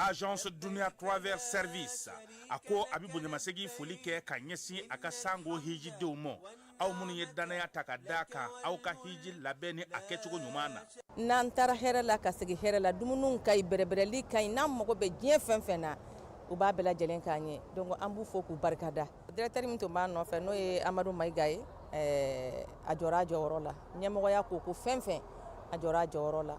Agence Dunia Travel Service a ko a bɛ bonyamasegin foli kɛ ka ɲɛsin a ka sango hijidenw ma, aw minnu ye dannaya ta ka da kan aw ka hiji labɛn ni a kɛcogo ɲuman na. N'an taara hɛrɛ la ka segin hɛrɛ la, dumuniw ka ɲi, bɛrɛbɛrɛli ka ɲi, n'an mago bɛ diɲɛ fɛn fɛn na, u b'a bɛɛ lajɛlen k'an ye. Donc an b'u fo k'u barikada. Directeur min tun b'an nɔfɛ n'o ye Amadu Mayiga ye, ɛɛ a jɔra a jɔyɔrɔ la. Ɲɛmɔgɔya ko ko fɛn fɛn, a jɔra a jɔyɔrɔ la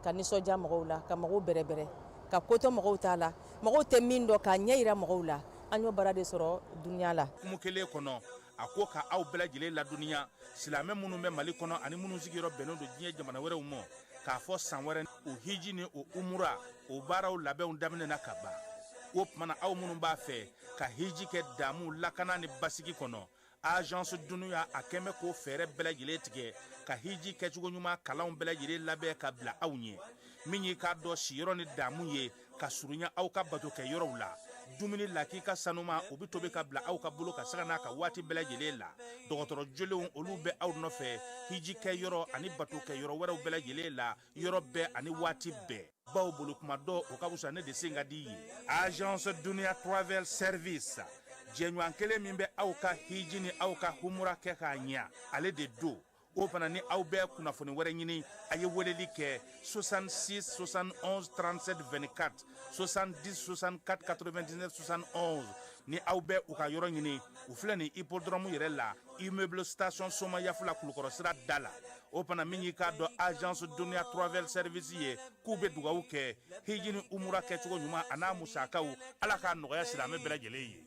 ka nisɔndiya mɔgɔw la, ka mɔgɔw bɛrɛbɛrɛ, ka ko to mɔgɔw ta la, mɔgɔw tɛ min dɔn k'a ɲɛ jira mɔgɔw la. An y'o baara de sɔrɔ Dunia la. Hukumu kelen kɔnɔ, a ko ka aw bɛɛ lajɛlen ladɔnniya silamɛ minnu bɛ Mali kɔnɔ ani minnu sigiyɔrɔ bɛnnen don diɲɛ jamana wɛrɛw ma, k'a fɔ san wɛrɛ o hiji ni o umura o baaraw labɛnw daminɛna ka ban. O tuma na aw minnu b'a fɛ ka hiji kɛ damu lakana ni basigi kɔnɔ, Agence Dunia a kɛn bɛ k'o fɛɛrɛ bɛɛ lajɛlen tigɛ ka hiji kɛcogo ɲuman kalanw bɛɛ lajɛlen labɛn ka bila aw ɲɛ, min y'i k'a dɔn siyɔrɔ ni damu ye ka surunya aw ka batokɛ yɔrɔw la. Dumuni lakika sanuma o bɛ tobi ka bila aw ka bolo ka sanga n'a ka waati bɛɛ lajɛlen la. Dɔgɔtɔrɔ jolenw olu bɛ aw nɔfɛ hiji kɛ yɔrɔ ani batokɛ yɔrɔ wɛrɛw bɛɛ lajɛlen la, yɔrɔ bɛɛ ani waati bɛɛ. Baw bolo kuma dɔ o ka fisa ne de sen ka di ye. Agence Dunia Travel Service, jɛɲɔgɔn kelen min bɛ aw ka hiji ni aw ka humura kɛ k'a ɲɛ, ale de don. O fana ni aw bɛ kunnafoni wɛrɛ ɲini, a ye weleli kɛ 66 71 37 24, 70 64 99 71. Ni aw bɛ u ka yɔrɔ ɲini, u filɛ nin hippodrome yɛrɛ la, immeuble station Somayafula Kulukɔrɔ sira da la. O fana min y'i k'a dɔn agence Dunia Travel Service ye, k'u bɛ dugawu kɛ hiji ni umura kɛcogo ɲuman a n'a musakaw, Ala k'a nɔgɔya silamɛ bɛɛ lajɛlen ye.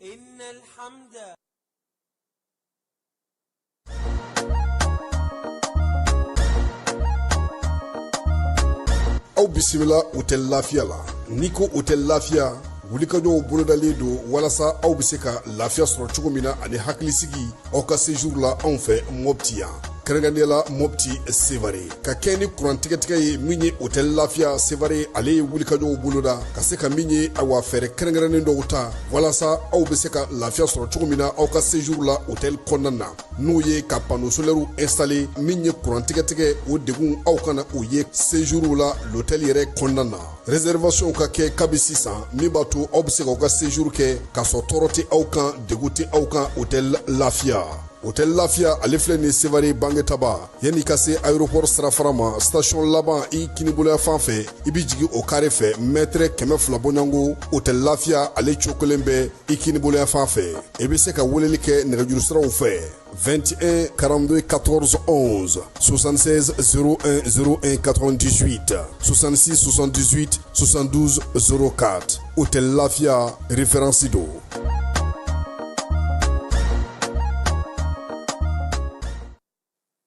Aw bisimila hôtel Lafiya la. N'i ko hôtel Lafiya, wulikajɔw bolodalen don walasa aw bɛ se ka lafiya sɔrɔ cogo min na ani hakilisigi aw ka séjour la anw fɛ Mopti yan, kɛrɛnkɛrɛnnenya la Mopti Sevare, ka kɛ ni kurantigɛtigɛ ye. Min ye hôtel Lafiya Sevare, ale ye wulikajɔw boloda ka se ka min ye awa fɛɛrɛ kɛrɛnkɛrɛnnen dɔw ta walasa aw bɛ se ka lafiya sɔrɔ cogo min na aw ka séjour la hôtel kɔnɔna na, n'o ye ka panneau solaire installé. Min ye kuran tigɛtigɛ, o degun aw kana o ye séjour la l'hôtel yɛrɛ kɔnɔna na. Réservation ka kɛ kabi sisan, min b'a to aw bɛ se k'aw ka séjour kɛ k'a sɔrɔ tɔɔrɔ tɛ aw kan, degun tɛ aw kan. Hôtel Lafiya, hôtel Lafiya, ale filɛ nin Sevare Bangetaba, yanni ka se aéroport sirafara ma, station laban i kiniboloya fan fɛ, i bɛ jigin o carré fɛ, mètre 200 bɔɲɔgɔnko, hôtel Lafiya ale cokolen bɛ i kiniboloya fan fɛ. I bɛ se ka weleli kɛ nɛgɛjuru siraw fɛ: 21 42 14 11, 76 01 01 98, 66 78 72 04. Hôtel Lafiya, référence don.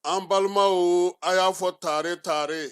An balimaw, a y'a fɔ tare tare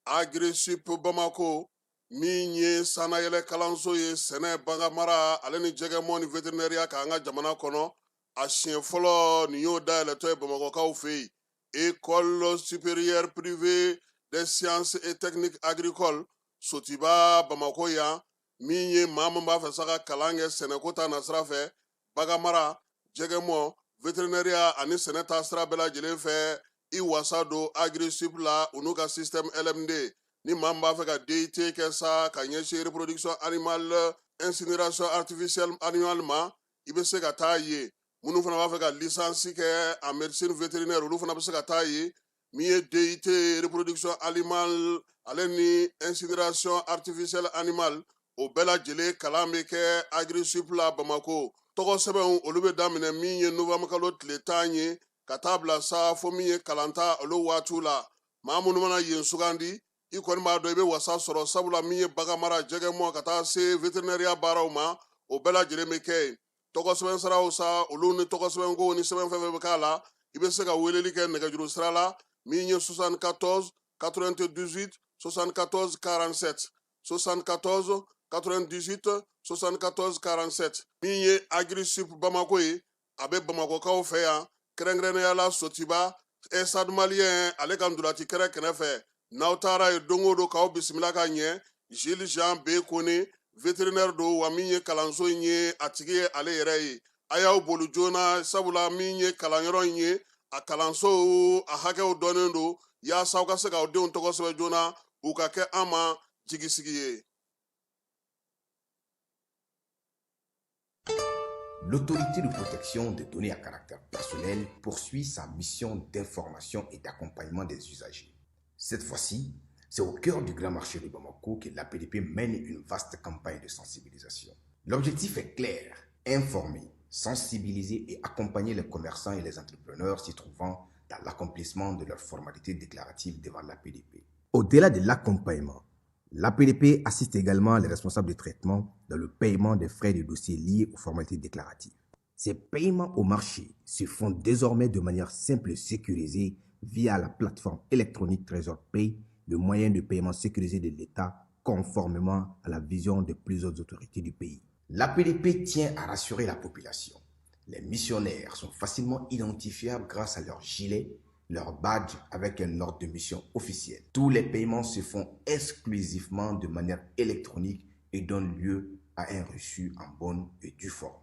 Agrisip Bamako, min ye sannayɛlɛ kalanso ye sɛnɛ, baganmara ale ni jɛgɛmɔ ni vétérinaire k'an ka jamana kɔnɔ, a siɲɛ fɔlɔ nin y'o dayɛlɛtɔ ye Bamakɔkaw fɛ yen. École supérieure privée des sciences et techniques agricoles Sotiba Bamako yan, min ye maa min b'a fɛ sa ka kalan kɛ sɛnɛko ta nasira fɛ, baganmara, jɛgɛmɔ, vétérinaire ani sɛnɛ ta sira bɛɛ lajɛlen fɛ, i wasa don Agrisip la, u n'u ka système LMD. Ni maa min b'a fɛ ka DUT kɛ sa ka ɲɛsin reproduction animale, incinération artificielle animale ma, i bɛ se ka taa yen. Minnu fana b'a fɛ ka licence kɛ en médecine vétérinaire, olu fana bɛ se ka taa yen. Min ye DUT reproduction animale ale ni incinération artificielle animale, o bɛɛ lajɛlen kalan bɛ kɛ Agrisip la Bamako. Tɔgɔ sɛbɛnw olu bɛ daminɛ min ye novembre kalo tile 10 ye ka taa bila sa fo min ye kalanta olu waatiw la. Maa minnu mana yen sugandi, i kɔni b'a dɔn i bɛ wasa sɔrɔ, sabula min ye baganmara, jɛgɛmɔ ka taa se vétérinaire baaraw ma, o bɛɛ lajɛlen bɛ kɛ yen. Tɔgɔ sɛbɛn siraw sa, olu ni tɔgɔ sɛbɛn ko ni sɛbɛn fɛn fɛn bɛ k'a la, i bɛ se ka weleli kɛ nɛgɛjuru sira la min ye 74 98 74 47, 74 98 74 47. Min ye Agrisip Bamako ye, a bɛ Bamakɔkaw fɛ yan, kɛrɛnkɛrɛnnenya la Sotiba Stade Malien ale ka ntolaci kɛrɛ kɛrɛfɛ. N'aw taara yen don o don, k'aw bisimila ka ɲɛ. Gilles Jean B Kone, vétérinaire don, wa min ye kalanso in ye, a tigi ye ale yɛrɛ ye. A y'aw boli joona, sabula min ye kalanyɔrɔ in ye, a kalanso a hakɛw dɔnnen don, yaasa aw ka se k'aw denw tɔgɔ sɛbɛn joona, u ka kɛ an ma jigisigi ye. L'autorité de protection des données à caractère personnel poursuit sa mission d'information et d'accompagnement des usagers. Cette fois-ci, c'est au cœur du grand marché de Bamako que l'APDP mène une vaste campagne de sensibilisation. L'objectif est clair, informer, sensibiliser et accompagner les commerçants et les entrepreneurs s'y trouvant dans l'accomplissement de leurs formalités déclaratives devant l'APDP. Au-delà de l'accompagnement, l'APDP assiste également les responsables de traitement dans le paiement des frais de dossier liés aux formalités déclaratives. Ces paiements au marché se font désormais de manière simple et sécurisée via la plateforme électronique Trésor Pay, le moyen de paiement sécurisé de l'État conformément à la vision de plusieurs autorités du pays. L'APDP tient à rassurer la population. Les missionnaires sont facilement identifiables grâce à leur gilet, leur badge avec un ordre de mission officiel. Tous les paiements se font exclusivement de manière électronique et donnent lieu à un reçu en bonne et due forme.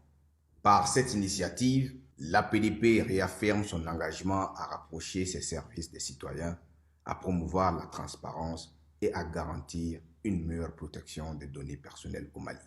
Par cette initiative, l'APDP réaffirme son engagement à rapprocher ses services des citoyens, à promouvoir la transparence et à garantir une meilleure protection des données personnelles au Mali.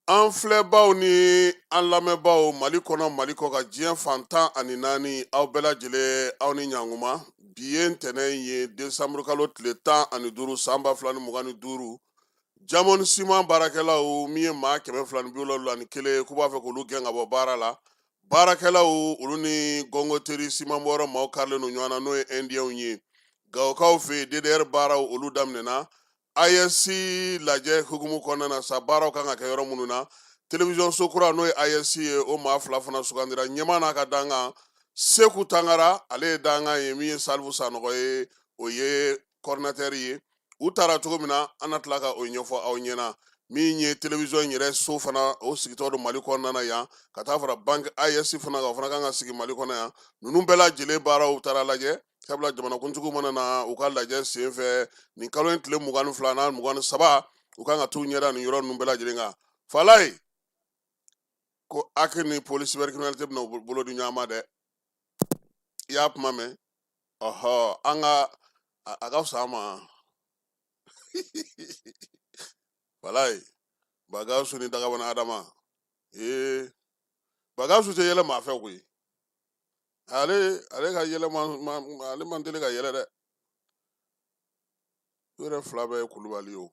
An filɛbaw ni an lamɛnbaw Mali kɔnɔ, Mali kɔ kan, diɲɛ fan 14, aw bɛɛ lajɛlen, aw ni ɲankuma. Bi ye ntɛnɛn ye, desanburu kalo tile 15, san 2025. Jamon siman baarakɛlaw min ye maa 271, k'u b'a fɛ k'olu gɛn ka bɔ baara la. Baarakɛlaw olu ni gɔngɔteri siman bɔyɔrɔ maaw karilen don ɲɔgɔn na, n'o ye indiyɛnw ye. Gawokaw fɛ yen, DDR baaraw olu daminɛna. AES lajɛ hukumu kɔnɔna na sa, baaraw kan ka kɛ yɔrɔ minnu na, télévision so kura n'o ye AES ye, o maa fila fana sugandira, ɲɛmaa n'a ka dankan. Seku Tangara, ale ye dankan ye, min ye Salifu Sanɔgɔ ye, o ye coordinateur ye. U taara cogo min na, an na tila ka o ɲɛfɔ aw ɲɛna. Min ye télévision yɛrɛ so fana, o sigitɔ don Mali kɔnɔna na yan, ka taa fara banque AES fana kan, o fana kan ka sigi Mali kɔnɔ yan. Ninnu bɛɛ lajɛlen baaraw taara lajɛ, sabula jamanakuntigiw mana na u ka lajɛ sen fɛ nin kalo in tile 22 n'a 23, u kan ka t'u ɲɛda nin yɔrɔ ninnu bɛɛ lajɛlen kan. Falaye ko HAC ni police cybercriminalité bɛna u bolo di ɲɔgɔn ma dɛ. I y'a kuma mɛn? Ɔhɔ, an ka a ka fisa an ma. Falaye, Bagawusu ni Dagabana Adama, ee, Bagawusu tɛ yɛlɛ maa fɛ koyi. Ale ka yɛlɛ man, ale man teli ka yɛlɛ dɛ. U yɛrɛ fila bɛɛ ye Kulubali ye o.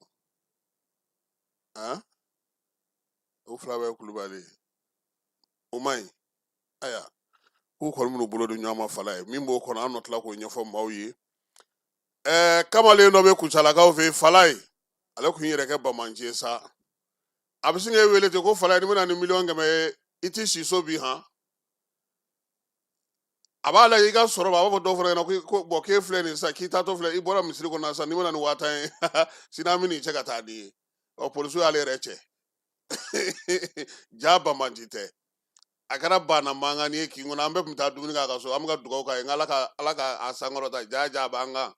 Han, u fila bɛɛ ye Kulubali ye, o man ɲi. Ayiwa, k'u kɔni bɛn'u bolo di ɲɔgɔn ma. Falaye min b'o kɔnɔ, an nɔ tila k'o ɲɛfɔ maaw ye. Kamalen dɔ bɛ Kucalakaw fɛ yen, Falaye, ale kun yɛrɛ kɛ bamanci ye sa. A bɛ sin k'e wele ten ko Falaye, ni bɛna ni 100 000 000 ye, i t'i si so bi. Han, a b'a lajɛ i ka sɔrɔ, a b'a fɔ dɔw fana ɲɛna ko bɔn, k'e filɛ nin sisan, k'i taatɔ filɛ, i bɔra misiri kɔnɔ sisan, n'i bɛna ni 50 000 ye, sini an bɛ n'i cɛ ka taa di ye. Ɔ, polisiw y'ale yɛrɛ cɛ. Ja, bamanci tɛ, a kɛra banna mankan ye kin kɔnɔ. An bɛɛ tun bɛ taa dumuni k'a ka so, an bɛ ka dugawu k'a ye, nka Ala ka a sankɔrɔta. Ja ja, a b'an kan.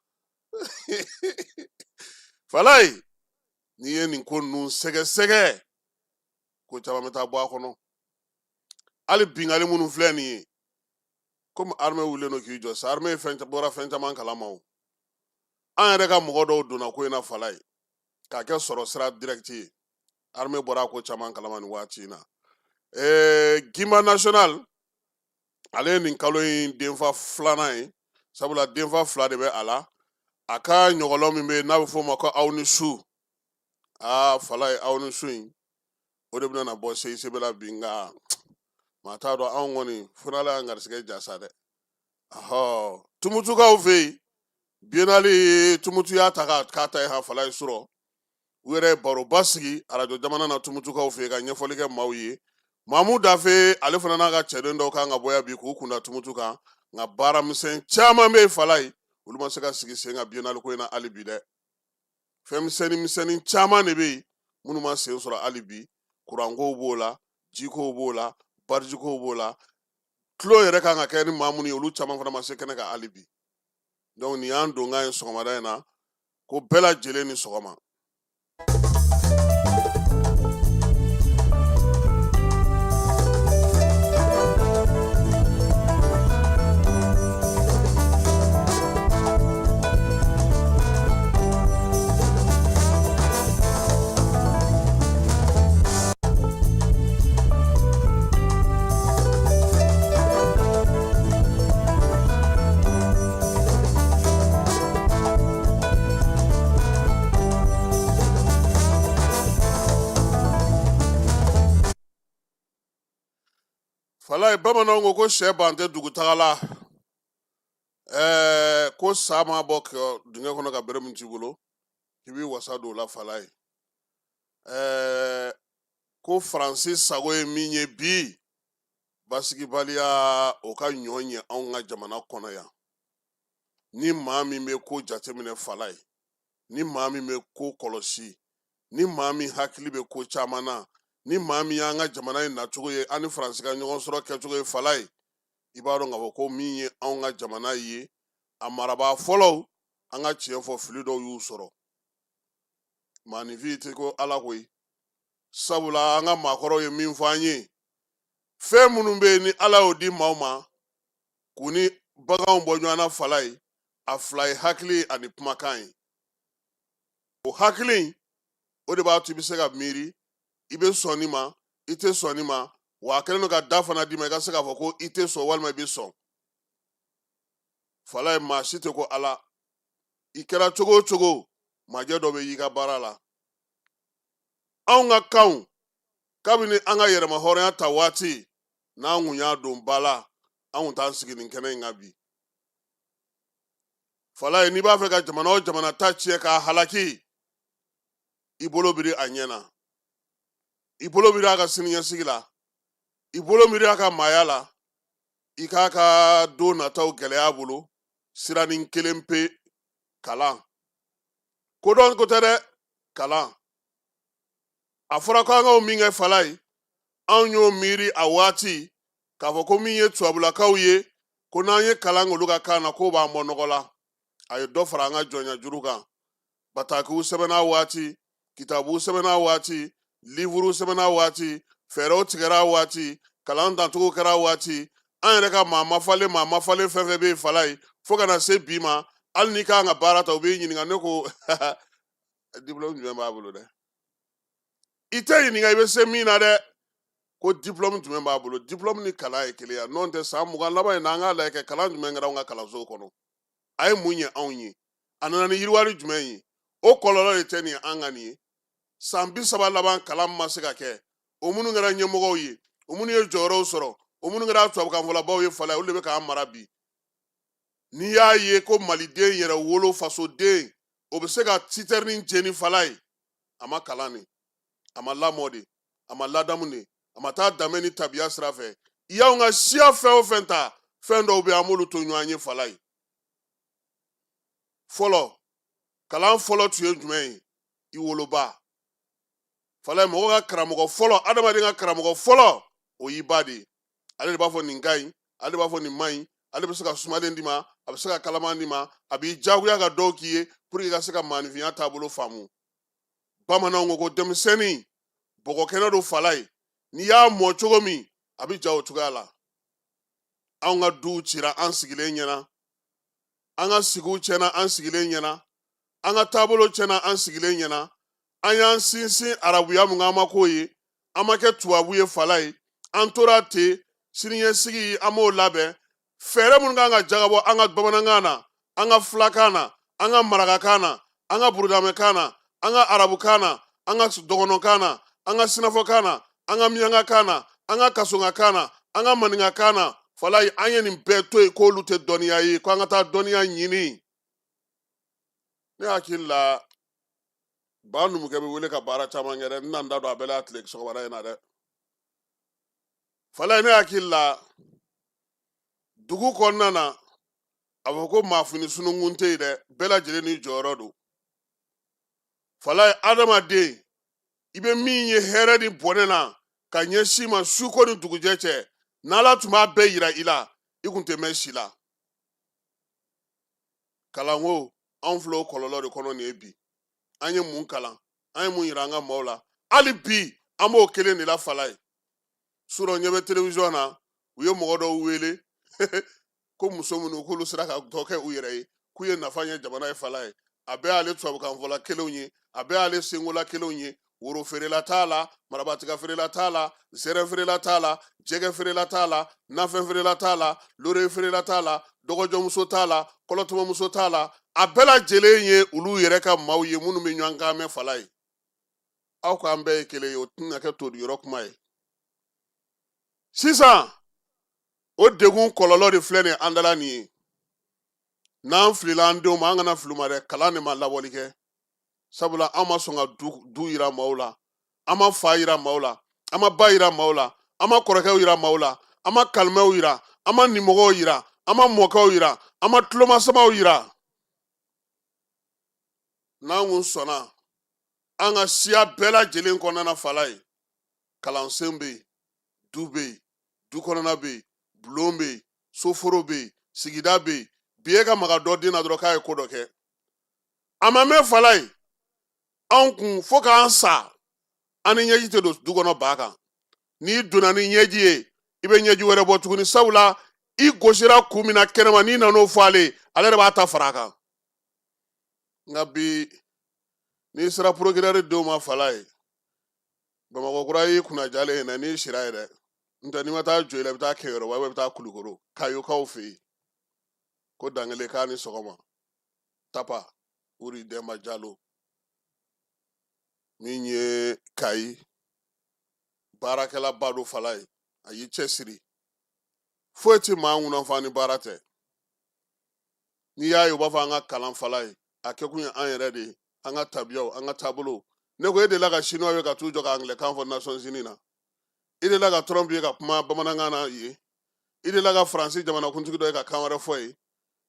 Falaye, n'i ye nin ko ninnu sɛgɛsɛgɛ, ko caman bɛ taa bɔ a kɔnɔ. Hali binkanni minnu filɛ nin ye, komi armée wulilen don k'i jɔ sa, armée ye fɛn bɔra fɛn caman kalama. O an yɛrɛ ka mɔgɔ dɔw donna ko in na, Falaye, k'a kɛ sɔrɔ sira direct ye. Armée bɔra ko caman kalama nin waati in na. Gimba National, ale ye nin kalo in denfa filanan ye, sabula denfa fila de bɛ a la. A ka ɲɔgɔlɔn min bɛ yen n'a bɛ f'o ma ko Aw ni su, aa Falaye, Aw ni su in, o de bɛna na bɔ CICB la bi. Nka maa t'a dɔn, anw kɔni fo n'Ala y'an garisɛgɛ ja sa dɛ. Ahɔ, Tumutukaw fɛ yen, biennale Tumutu y'a ta k'a ta ye han Falaye sɔrɔ. U yɛrɛ ye baroba sigi arajo jamana na Tumutukaw fɛ yen ka ɲɛfɔli kɛ maaw ye. Mamu Dafe, ale fana n'a ka cɛden dɔw kan ka bɔ yan bi k'u kunda Tumutu kan. Nka baaramisɛn caman bɛ yen Falaye, olu ma se ka sigi sen kan biennale ko in na hali bi dɛ. Fɛn misɛnnin misɛnnin caman de bɛ yen minnu ma sen sɔrɔ hali bi. Kurankow b'o la, jikow b'o la, barijikow b'o la. Tulon yɛrɛ kan ka kɛ ni maa minnu ye, olu caman fana ma se kɛnɛ kan hali bi. Donc nin y'an donkan ye sɔgɔmada in na, ko bɛɛ lajɛlen ni sɔgɔma. Falaye, bamananw ko ko sɛ ban tɛ dugutaga la. Ɛɛ, ko sa ma bɔ dingɛ kɔnɔ ka bere min t'i bolo, k'i b'i wasa don o la. Falaye, ɛɛ, ko Faransi sago ye min ye bi, basigibaliya o ka ɲɔ ɲɛ anw ka jamana kɔnɔ yan. Ni maa min bɛ ko jateminɛ Falaye, ni maa min bɛ ko kɔlɔsi, ni maa min hakili bɛ ko caman na, ni maa min y'an ka jamana in nacogo ye, an ni Faransi ka ɲɔgɔn sɔrɔ kɛcogo ye Falaye, i b'a dɔn k'a fɔ ko min ye anw ka jamana ye, a marabaa fɔlɔw, an ka tiɲɛ fɔ, fili dɔw y'u sɔrɔ. Maaninfin tɛ ko Ala koyi, sabula an ka maakɔrɔw ye min fɔ an ye, fɛn minnu bɛ yen ni Ala y'o di maaw ma k'u ni baganw bɔ ɲɔgɔn na Falaye, a fila ye hakili ani kumakan ye. O hakili in, o de b'a to i bɛ se ka miiri, i bɛ sɔn nin ma, i tɛ sɔn nin ma, wa a kɛlen don ka da fana d'i ma i ka se k'a fɔ ko i tɛ sɔn walima i bɛ sɔn. Falaye, maa si tɛ ko Ala. I kɛra cogo o cogo, majɛ dɔ bɛ y'i ka baara la. Anw ka kanw, kabini an ka yɛrɛma hɔrɔnya ta waati, n'an kun y'a don ba la, an kun t'an sigi nin kɛnɛ in kan bi. Falaye, n'i b'a fɛ ka jamana o jamana ta tiɲɛ k'a halaki, i bolo biri a ɲɛ na, i bolo biri a ka siniɲɛsigi la, i bolo biri a ka maaya la, i k'a ka don nataw gɛlɛya a bolo. Siranin kelen pe, kalan. Kodɔn ko tɛ dɛ, kalan. A fɔra ko an k'o min kɛ Falaye, anw y'o miiri a waati k'a fɔ ko min ye tubabulakaw ye, ko n'an ye kalan k'olu ka kan na, k'o b'an bɔ nɔgɔ la. A ye dɔ fara an ka jɔnya juru kan. Batakiw sɛbɛnna waati, kitabuw sɛbɛnna waati, livuruw sɛbɛnna waati, fɛɛrɛw tigɛra waati, kalan dancogo kɛra waati. An yɛrɛ ka maa mafalen, maa mafalen fɛn fɛn bɛ yen Falaye, fo ka na se bi ma, hali n'i kan ka baara ta, u b'i ɲininka ne ko diplôme jumɛn b'a bolo dɛ. I tɛ ɲininka i bɛ se min na dɛ, ko diplôme jumɛn b'a bolo. Diplôme ni kalan ye kelen ye. N'o tɛ, san 20 laban in na, an k'a lajɛ kɛ kalan jumɛn kɛra anw ka kalansow kɔnɔ, a ye mun ɲɛ anw ye, a nana ni yiriwali jumɛn ye? O kɔlɔlɔ de tɛ nin ye an ka nin ye. San 30 laban, kalan ma se ka kɛ. O minnu kɛra ɲɛmɔgɔw ye, o minnu ye jɔyɔrɔw sɔrɔ, o minnu kɛra tubabukanfɔlabaw ye Falaye, olu de bɛ k'an mara bi. N'i y'a ye ko maliden yɛrɛ wolo fasoden, o bɛ se ka sitɛrinin jeni Falaye, a ma kalan de, a ma lamɔ de, a ma ladamu de, a ma taa danbe ni tabiya sira fɛ. I y'anw ka siya fɛn o fɛn ta, fɛn dɔw bɛ yen, an b'olu to ɲɔgɔn ye Falaye. Fɔlɔ, kalan fɔlɔ tun ye jumɛn ye? I woloba. Falaye, mɔgɔ ka karamɔgɔ fɔlɔ, adamaden ka karamɔgɔ fɔlɔ, o y'i ba de ye. Ale de b'a fɔ nin ka ɲi, ale de b'a fɔ nin man ɲi, ale bɛ se ka sumalen d'i ma, a bɛ se ka kalaman d'i ma, a b'i jagoya ka dɔw k'i ye pour que i ka se ka maanifinya taabolo faamu. Bamananw ko ko denmisɛnnin bɔgɔ kɛnɛ don Falaye, n'i y'a mɔ cogo min, a bɛ ja o cogoya la. Anw ka duw cira an sigilen ɲɛna, an ka sigiw tiɲɛna an sigilen ɲɛna, an ka taabolo tiɲɛna an sigilen ɲɛna. An y'an sinsin arabuya mun kan, an ma k'o ye, an ma kɛ tubabu ye Falaye, an tora ten. Siniɲɛsigi, an b'o labɛn. Fɛɛrɛ minnu kan ka jagabɔ an ka bamanankan na, an ka filakan na, An ka marakakan na, an ka burudamɛkan na, an ka arabukan na, an ka dɔgɔnɔkan na, an ka sinafɔkan na, an ka miyankakan na, an ka kasonkakan na, an ka maninkakan na, falayi, an ye nin bɛɛ to yen k'olu tɛ dɔnniya ye, ko an ka taa dɔnniya ɲini. Ne hakili la, ba numukɛ bɛ wele ka baara caman kɛ dɛ. N tɛna n da don a bɛɛ la tile sɔgɔmada in na dɛ. Falayi, ne hakili la, dugu kɔnɔna na, a fɔ ko maafini sununkun tɛ yen dɛ, bɛɛ lajɛlen n'i jɔyɔrɔ don. Falayi, adamaden, i bɛ min ye hɛrɛ ni bɔnɛ na ka ɲɛsin ma suko ni dugujɛ cɛ, n'Ala tun b'a bɛɛ yira i la, i kun tɛ mɛn si la. Kalanko, anw filɛ o kɔlɔlɔ de kɔnɔ nin ye bi. An ye mun kalan? An ye mun yira an ka maaw la? Hali bi an b'o kelen de la. Falayi, surɔ ɲɛ bɛ telewisɔn na, u ye mɔgɔ dɔw wele ko muso minnu k'olu sera ka dɔ kɛ u yɛrɛ ye, k'u ye nafa ɲɛ jamana ye. Falayi, a bɛɛ y'ale tubabukanfɔla kelenw ye, a bɛɛ y'ale senkola kelenw ye. Woro feerela t'a la, marabatika feerela t'a la, zɛrɛ feerela t'a la, jɛgɛ feerela t'a la, nafɛn feerela t'a la, lore feerela t'a la, dɔgɔjɔmuso t'a la, kɔlɔtɔmɔmuso t'a la. A bɛɛ lajɛlen ye olu yɛrɛ ka maaw ye minnu bɛ ɲɔgɔn kan mɛn. Falayi, aw k'an bɛɛ ye kelen ye, o tɛna kɛ todiyɔrɔ kuma ye. Sisan o degun kɔlɔlɔ de filɛ nin ye an dala nin ye. N'an filila an denw ma, an kana fili u ma dɛ. Kalan de ma labɔli kɛ, sabula an ma sɔn ka du yira maaw la, an ma fa yira maaw la, an ma ba yira maaw la, an ma kɔrɔkɛw yira maaw la, an ma kalimɛw yira, an ma nimɔgɔw yira, an ma mɔkɛw yira, an ma tulomasamaw yira. N'an kun sɔnna an ka siya bɛɛ lajɛlen kɔnɔna na, falayi, kalansen bɛ yen, du bɛ yen, du kɔnɔna bɛ yen, bulon bɛ yen, soforo bɛ yen, sigida bɛ yen. Bi e ka maga dɔ den na dɔrɔn k'a ye ko dɔ kɛ, a ma mɛn, falayi, anw kun fo k'an sa, an ni ɲɛji tɛ don du kɔnɔ ba kan. N'i donna ni ɲɛji ye, i bɛ ɲɛji wɛrɛ bɔ tuguni, sabula i gosira kun min na kɛnɛma, n'i nan'o fɔ ale ye, ale yɛrɛ b'a ta fara a kan. Nka bi, n'i sera procureur denw ma, falayi, Bamakɔ kura y'i kunna jalen ye dɛ, n'i sira ye dɛ, n tɛ n'i ma taa Joyila, i bɛ taa Keyoroba, i bɛ taa Kulukoro Kayokaw fɛ yen ko Dankele k'a ni sɔgɔma. Tapa Uri Dɛnba Jalo min ye Kayi baarakɛlaba don, falayi, a y'i cɛsiri. Foyi tɛ maa ŋunanfa ni baara tɛ. N'i y'a ye u b'a fɔ an ka kalan, falayi, a kɛkun ye an yɛrɛ de ye, an ka tabiyaw, an ka taabolow. Ne ko e delila ka Chinois ye ka t'u jɔ ka anglais kan fɔ Nations Unies na? I delila ka Trump ye ka kuma bamanankan na yen? I delila ka Faransi jamanakuntigi dɔ ye ka kan wɛrɛ fɔ yen?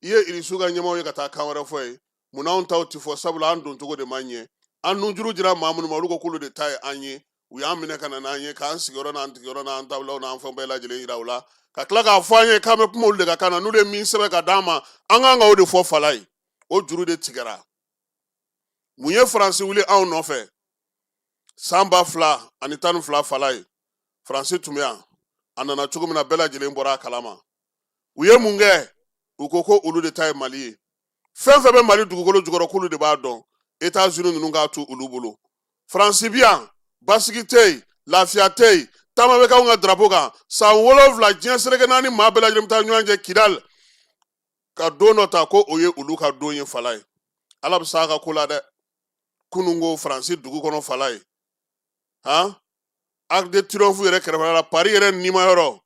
I ye Irisiw ka ɲɛmaaw ye ka taa kan wɛrɛ fɔ yen? Munna anw taw ti fɔ? Sabula an doncogo de ma ɲɛ. An nunjuru jira maa minnu ma, olu ko k'olu de ta ye an ye. U y'an minɛ ka na n'an ye, k'an sigiyɔrɔ n'an tigiyɔrɔ n'an tabilaw n'an fɛn bɛɛ lajɛlen yira u la, ka tila k'a fɔ an ye k'an bɛ kuma olu de ka kan na. N'olu ye min sɛbɛn ka d'an ma, an kan ka o de fɔ. Falayi, o juru de tigɛra. Mun ye Faransi wuli anw nɔfɛ san 2012? Falayi, Faransi tun bɛ yan, a nana cogo min na, bɛɛ lajɛlen bɔra a kalama. U ye mun kɛ? U ko ko olu de ta ye Mali ye, fɛn fɛn bɛ Mali dugukolo jukɔrɔ, k'olu de b'a dɔn. Etats-Unis ninnu k'a to olu bolo. Faransi bi yan, basigi tɛ yen, lafiya tɛ yen, taama bɛ k'anw ka drapeau kan san 7, diɲɛ seleke naani maa bɛɛ lajɛlen bɛ taa ɲɔgɔn cɛ Kidali, ka don dɔ ta ko o ye olu ka don ye. Falayi, Ala bɛ s'a ka ko la dɛ. Kunun ko Faransi dugu kɔnɔ, falayi, han, Arc de Triomphe yɛrɛ kɛrɛfɛla la, Paris yɛrɛ nimayɔrɔ,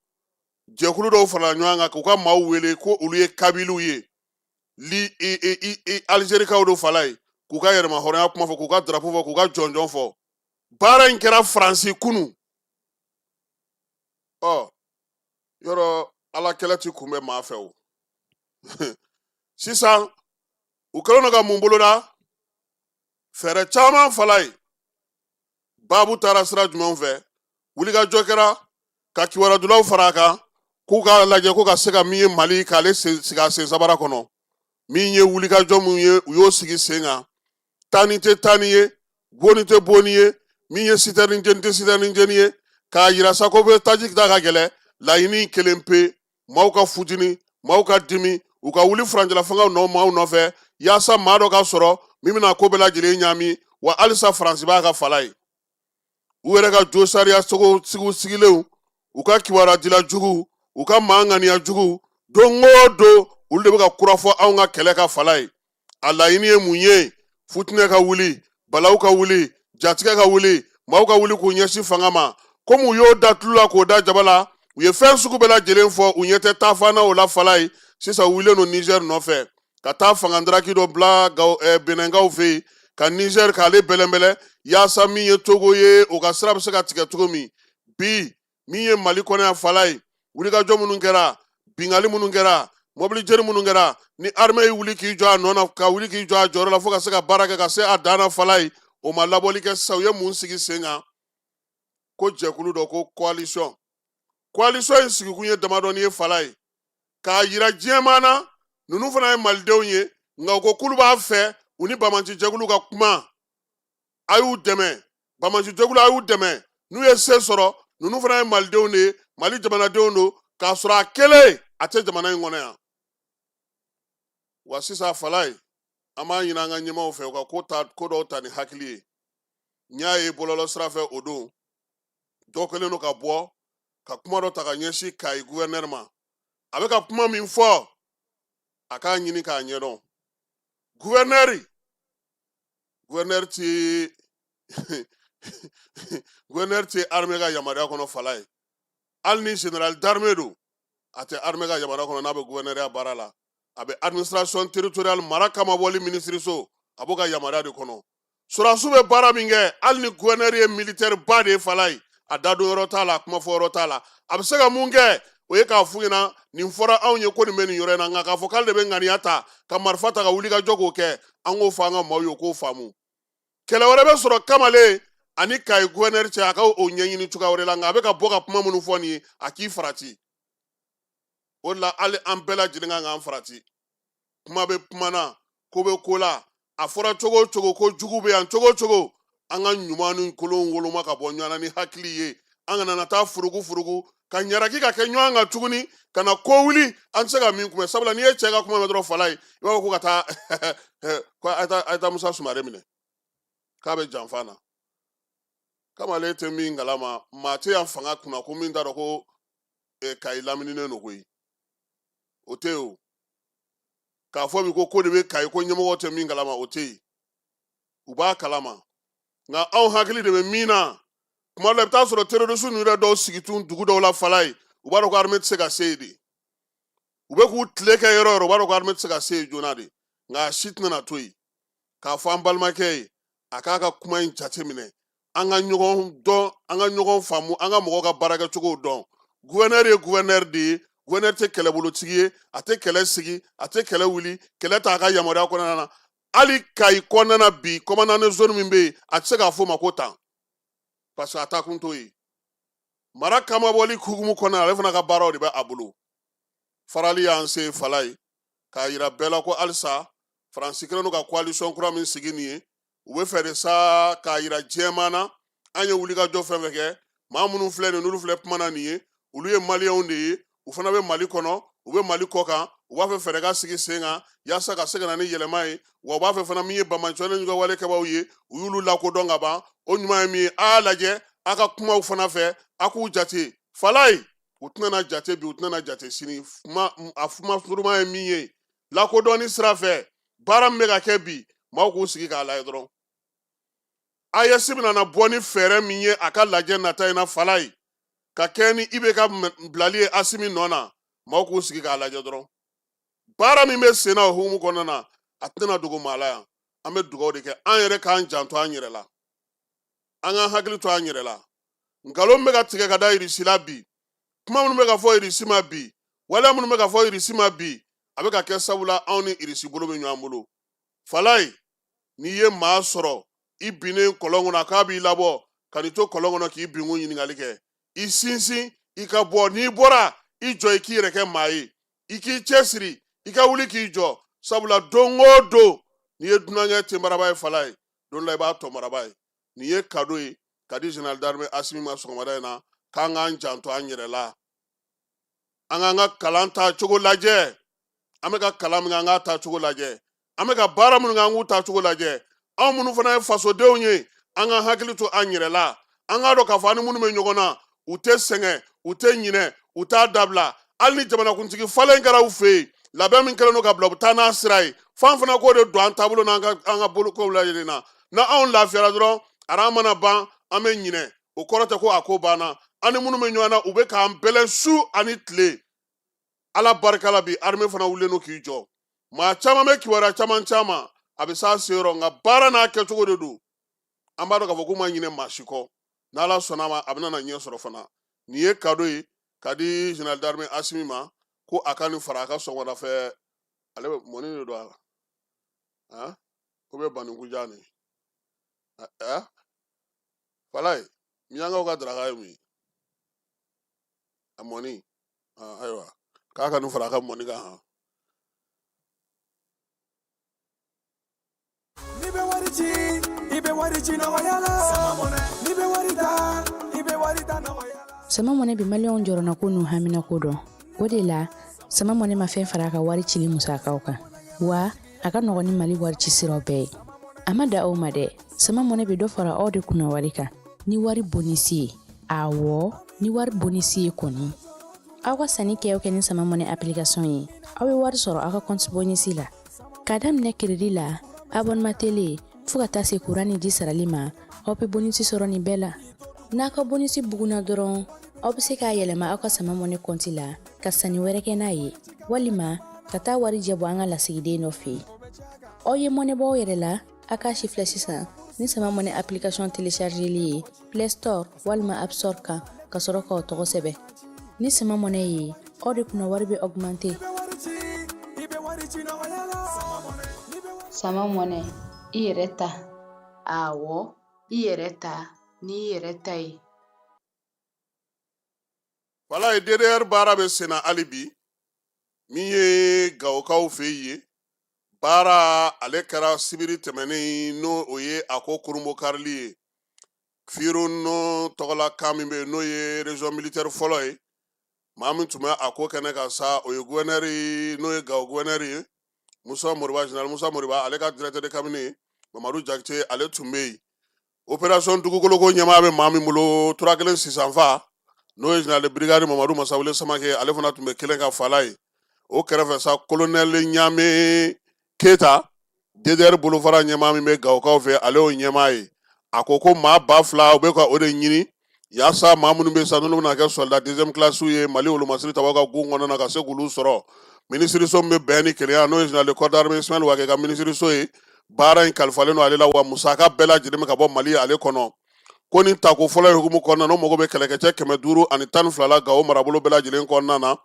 jɛkulu dɔw farala ɲɔgɔn kan k'u ka maaw wele ko olu ye kabiliw ye, li i Alizerikaw don, falayi, k'u ka yɛrɛma hɔrɔnya kuma fɔ, k'u ka drapeau fɔ, k'u ka jɔnjɔn fɔ. Baara in kɛra Faransi kunu. Ɔ yɔrɔ, Ala kɛlɛ ti kunbɛn maa fɛ o. Sisan u kɛlen don ka mun boloda? Fɛɛrɛ caman, falayi. Baabu taara sira jumɛnw fɛ? Wulikajɔ kɛra ka kibaruya fara a kan k'u k'a lajɛ ko ka se ka min ye Mali k'ale sigi a sen sabara kɔnɔ. Min ye wulikajɔ mun ye, u y'o sigi sen kan. Taani tɛ taani ye, bonni tɛ bonni ye, min ye sitɛrini jeni tɛ sitɛrini jeni ye, k'a yira sa ko bɛ taji da ka gɛlɛ. Laɲini kelen pe, maaw ka futini, maaw ka dimi, u ka wuli furancɛla fangaw nɔ maaw nɔfɛ, yaasa maa dɔ ka sɔrɔ min bɛna ko bɛɛ lajɛlen ɲaami. Wa halisa Faransi b'a ka fala ye. U yɛrɛ ka jo sariya sogo sigiw sigilenw, u ka kibaruya dila jugu, u ka maa ŋaniya jugu, don o don olu de bɛ ka kura fɔ anw ka kɛlɛ ka fala ye. A laɲini ye mun ye? Futinɛ ka wuli, balawu ka wuli, jatigɛ ka wuli, maaw ka wuli k'u ɲɛsin fanga ma. Komi u y'o da tulu la k'o da jaba la, u ye fɛn sugu bɛɛ lajɛlen fɔ, u ɲɛ tɛ taafan na o la Falaye. Sisan u wulilen don Nizɛri nɔfɛ ka taa fangandaraki dɔ bila Benɛnkaw fɛ yen, ka Nizɛri k'ale bɛlɛnbɛlɛn, yaasa min ye Togo ye, o ka sira bɛ se ka tigɛ cogo min. Bi min ye Mali kɔnɔ yan Falaye, wulikajɔ minnu kɛra, binkanni minnu kɛra, mɔbili jeni minnu kɛra, ni armée ye wuli k'i jɔ a nɔ na, ka wuli k'i jɔ a jɔyɔrɔ la fo ka se ka baara kɛ ka se a dan na Falaye, o ma labɔli kɛ. Sisan u ye mun sigi sen kan? Ko jɛkulu dɔ, ko coalition. Coalition in sigikun ye damadɔni ye Falaye, k'a yira diɲɛmaa na ninnu fana ye malidenw ye, nka u ko k'olu b'a fɛ u ni banbaanci jɛkulu ka kuma. A y'u dɛmɛ, banbaanci jɛkulu, a y'u dɛmɛ, n'u ye se sɔrɔ, ninnu fana ye malidenw de ye, Mali jamanadenw don, k'a sɔrɔ a kelen a tɛ jamana in kɔnɔ yan. Wa sisan Falaye, an b'a ɲini an ka ɲɛmaaw fɛ, u ka ko ta, ko dɔw ta ni hakili ye. N y'a ye bɔlɔlɔ sira fɛ o don, dɔ kɛlen don ka bɔ ka kuma dɔ ta ka ɲɛsin Kayi guvɛrinɛri ma. A bɛ ka kuma min fɔ, a k'a ɲini k'a ɲɛdɔn. Guvɛrinɛri tɛ armée ka yamaruya kɔnɔ Falaye. Hali ni général d'armée don, a tɛ armée ka yamaruya kɔnɔ n'a bɛ guvɛrinɛriya baara la. A bɛ administration territoriale, mara kamabɔli minisiriso, a b'o ka yamaruya de kɔnɔ. Sɔrɔdasiw bɛ baara min kɛ, hali ni guvɛrinɛri ye militaire ba de ye Falaye, a dadon yɔrɔ t'a la, a kuma fɔ yɔrɔ t'a la. A bɛ se ka mun kɛ? O ye k'a f'u ɲɛna nin fɔra anw ye ko nin bɛ nin yɔrɔ in na, nka k'a fɔ k'ale de bɛ ŋaniya ta ka marifa ta ka wuli ka jɔ k'o kɛ, an k'o fɔ an ka maaw ye, o k'o faamu. Kɛlɛ wɛrɛ bɛ sɔrɔ kamalen ani Kayi guvɛrinɛri cɛ, a ka o ɲɛɲini cogoya wɛrɛ la. Nka a bɛ ka bɔ ka kuma minnu fɔ nin ye, a k'i farati. O de la hali an bɛɛ lajɛlen kan k'an farati. Kuma bɛ kuma na, ko bɛ ko la, a fɔra cogo o cogo ko jugu bɛ yan cogo o cogo, an ka ɲuman ni kolon woloma ka bɔ ɲɔgɔn na ni hakili ye. An kana na taa furugu furugu ka ɲaraki ka kɛ ɲɔgɔn kan tuguni, ka na ko wuli an tɛ se ka min kunbɛn. Sabula n'i ye cɛ ka kuma mɛn dɔrɔn Falaye, i b'a fɔ ko ka taa ko a ye taa Musa Sumare minɛ k'a bɛ janfa na. Kamalen tɛ min kalama, maa tɛ yan fanga kunna ko min t'a dɔn ko Kayi lamininen don koyi, o tɛ yen. O k'a fɔ bi ko ko de bɛ Kayi ko ɲɛmɔgɔ tɛ min kalama, o tɛ yen. U b'a kalama, nka anw hakili de bɛ min na. Kuma dɔ la, i bɛ taa sɔrɔ terroriste ninnu yɛrɛ dɔw sigi tun dugu dɔw la Falaye, u b'a dɔn ko armée tɛ se ka se yen de. U bɛ k'u tile kɛ yɔrɔ o yɔrɔ, u b'a dɔn ko armée tɛ se ka se yen joona de. Nka a si tɛna to yen k'a fɔ an balimakɛ ye, a k'a ka kuma in jateminɛ. An ka ɲɔgɔn dɔn, an ka ɲɔgɔn faamu, an ka mɔgɔw ka baarakɛcogow dɔn. Guvɛnɛri ye guvɛnɛri de ye. Guvɛnɛri tɛ kɛlɛbolotigi ye, a tɛ kɛlɛ sigi, a tɛ kɛlɛ wuli, kɛlɛ t'a ka yamaruya kɔnɔna na. Hali Kayi kɔnɔna na bi, commandant de zone min bɛ yen, a tɛ se k'a fɔ o ma ko tan, parce que a taa kun t'o ye. Mara kamabɔli hukumu kɔnɔna, ale fana ka baaraw de bɛ a bolo. Farali y'an se Falaye, k'a yira bɛɛ la ko halisa Faransi kɛlen don ka coalition kura min sigi nin ye, u bɛ fɛ de sa k'a yira diɲɛmaa na an ye wulikajɔ fɛn fɛn kɛ, maa minnu filɛ nin, n'olu filɛ kuma na nin ye, olu ye maliyɛnw de ye, u fana bɛ Mali kɔnɔ, u bɛ Mali kɔ kan, u b'a fɛ fɛɛrɛ ka sigi sen kan yaasa ka se ka na ni yɛlɛma ye. Wa u b'a fɛ fana min ye banbaanciwale ka wale kɛbaaw ye, u y'olu lakodɔn ka ban. O ɲuman ye min ye, a y'a lajɛ a ka kumaw fana fɛ, a k'u jate Falaye. U tɛna na jate bi, u tɛna na jate sini. Kuma a kuma suruma ye min ye, lakodɔnni sira fɛ, baara min bɛ ka kɛ bi, maaw k'u sigi k'a lajɛ dɔrɔn. AES bɛna na bɔ ni fɛɛrɛ min ye a ka lajɛ nata in na Falaye, ka kɛ ni IBK bilali ye Asimi nɔ na, maaw k'u sigi k'a lajɛ dɔrɔn. Baara min bɛ sen na o hukumu kɔnɔna na, a tɛna dogo maa la yan. An bɛ dugawu de kɛ, an yɛrɛ k'an janto an yɛrɛ la, an k'an hakili to an yɛrɛ la. Nkalon bɛ ka tigɛ ka da Irisi la bi, kuma minnu bɛ ka fɔ Irisi ma bi, waleya minnu bɛ ka fɔ Irisi ma bi, a bɛ ka kɛ sabula anw ni Irisi bolo bɛ ɲɔgɔn bolo Falaye. N'i ye maa sɔrɔ i binnen kɔlɔn kɔnɔ, a k'a b'i labɔ ka n'i to kɔlɔn kɔnɔ k'i binkun ɲininkali kɛ, i sinsin i ka bɔ. N'i bɔra, i jɔ, i k'i yɛrɛ kɛ maa ye, i k'i cɛsiri, i ka wuli k'i jɔ, sabula don o don n'i ye dunankɛ tenbaraba ye Falaye, don dɔ la i b'a tɔnbaraba ye. Nin ye kado ye ka di général d'armée Asimi ma sɔgɔmada in na, k'an k'an janto an yɛrɛ la, an k'an ka kalan ta cogo lajɛ, an bɛ ka kalan min kɛ, an k'a ta cogo lajɛ, an bɛ ka baara minnu kɛ, an k'u ta cogo lajɛ. Anw minnu fana ye fasodenw ye, an ka hakili to an yɛrɛ la. An k'a dɔn k'a fɔ an ni minnu bɛ ɲɔgɔn na, u tɛ sɛgɛn, u tɛ ɲinɛ, u t'a dabila. Hali ni jamanakuntigi falen kɛra u fɛ yen, Labɛn min kɛlen don ka bila, u bɛ taa n'a sira ye. F'an fana k'o de don an taabolo n'an ka an ka bolokow lajɛlen na. Na anw lafiyara dɔrɔn, aran mana ban, an bɛ ɲinɛ. O kɔrɔ tɛ ko a ko banna. An ni minnu bɛ ɲɔgɔn na, u bɛ k'an bɛlɛn su ani tile. Ala barika la, bi armée fana wulilen don k'i jɔ. Maa caman bɛ kibaruya caman caman, a bɛ s'a seyɔrɔ, nka baara n'a kɛcogo de don. An b'a dɔn k'a fɔ k'u ma ɲinɛ maa si kɔ. N'Ala sɔnna a ma, a bɛna na ɲɛ sɔrɔ fana. Nin ye cadeau ye ka di général d'armée Asimi ma, ko a ka nin fara a ka sɔgɔmada fɛ. Ale bɛ mɔni de don a la, han, ko bɛ banikuja nin ɛ falaye. Miyankaw ka daraka ye mun ye? A mɔni. Ayiwa, k'a ka nin fara a ka mɔni kan han. N'i bɛ wari ci, i bɛ wari ci nɔgɔya la. N'i bɛ wari ta, i bɛ wari ta nɔgɔya la. Sama Mɔnɛ bɛ Maliyɛnw jɔrɔnako n'u haminako dɔn. O de la, Sama Mɔnɛ ma fɛn fara a ka wari cili musakaw kan, wa a ka nɔgɔn ni Mali wari ci siraw bɛɛ ye. A ma da aw ma dɛ, Sama Mɔnɛ bɛ dɔ fara aw de kunna wari kan ni wari bonisi ye. Awɔ, ni wari bonisi ye kɔni. Aw ka sanni kɛ o kɛ ni Sama Mɔnɛ application ye, aw bɛ wari sɔrɔ aw ka compte bonisi la. K'a daminɛ crédit la, abonnement télé, fo ka taa se kuran ni ji sarali ma, aw bɛ bonisi sɔrɔ nin bɛɛ la. N'a ka bonisi bugunna dɔrɔn, aw bɛ se k'a yɛlɛma aw ka Sama Mɔnɛ kɔnti la ka sanni wɛrɛ kɛ n'a ye, walima ka taa wari jɛ bɔ an ka lasigiden dɔ fɛ yen. Aw ye mɔnɛ bɔ aw yɛrɛ la, a k'a si filɛ sisan ni Sama Mɔnɛ application téléchargeli ye Play Store walima App Store kan, ka sɔrɔ k'aw tɔgɔ sɛbɛn. Ni Sama Mɔnɛ ye, aw de kunna wari bɛ augmenter. Sama Mɔnɛ, i yɛrɛ ta. Awɔ, i yɛrɛ ta n'i yɛrɛ ta ye. Walayi, DDR baara bɛ senna hali bi. Min ye Gawokaw fɛ yen, baara ale kɛra sibiri tɛmɛnen, n'o o ye a ko kurunbonkarili ye. Firon tɔgɔla kan min bɛ yen, n'o ye région militaire fɔlɔ ye, maa min tun bɛ a ko kɛnɛ kan sa, o ye gouverneur, n'o ye Gawo gouverneur ye, Musa Moriba, général Musa Moriba. Ale ka directeur de cabinet, Mamadu Jakite, ale tun bɛ yen. Opération dugukoloko ɲɛmaa bɛ maa min bolo, tura kelen sisanfa, n'o ye général de brigade Mamadu Masawule Samake, ale fana tun bɛ kelen ka fala ye. O kɛrɛfɛ sa, colonel Ɲame Keyita, DDR bolofara ɲɛmaa min bɛ Gawokaw fɛ, ale y'o ɲɛmaa ye. A ko ko maa 2000, u bɛ ka o de ɲini yaasa maa minnu bɛ sa, n'olu bɛna kɛ soldat deuxième classe ye Mali wolomasiri tabaw ka gun kɔnɔna na, ka se k'olu sɔrɔ. Minisiriso min bɛ bɛn ni kelenya, n'o ye général de corps d'armée Ismaël Wage ka minisiriso ye, baara in kalifalen don ale la, wa musaka bɛɛ lajɛlen bɛ ka bɔ Mali ale kɔnɔ. Ko nin tako fɔlɔ ye hukumu kɔnɔna, n'o mago bɛ kɛlɛkɛcɛ 512 la Gawo marabolo bɛɛ lajɛlen kɔnɔna na,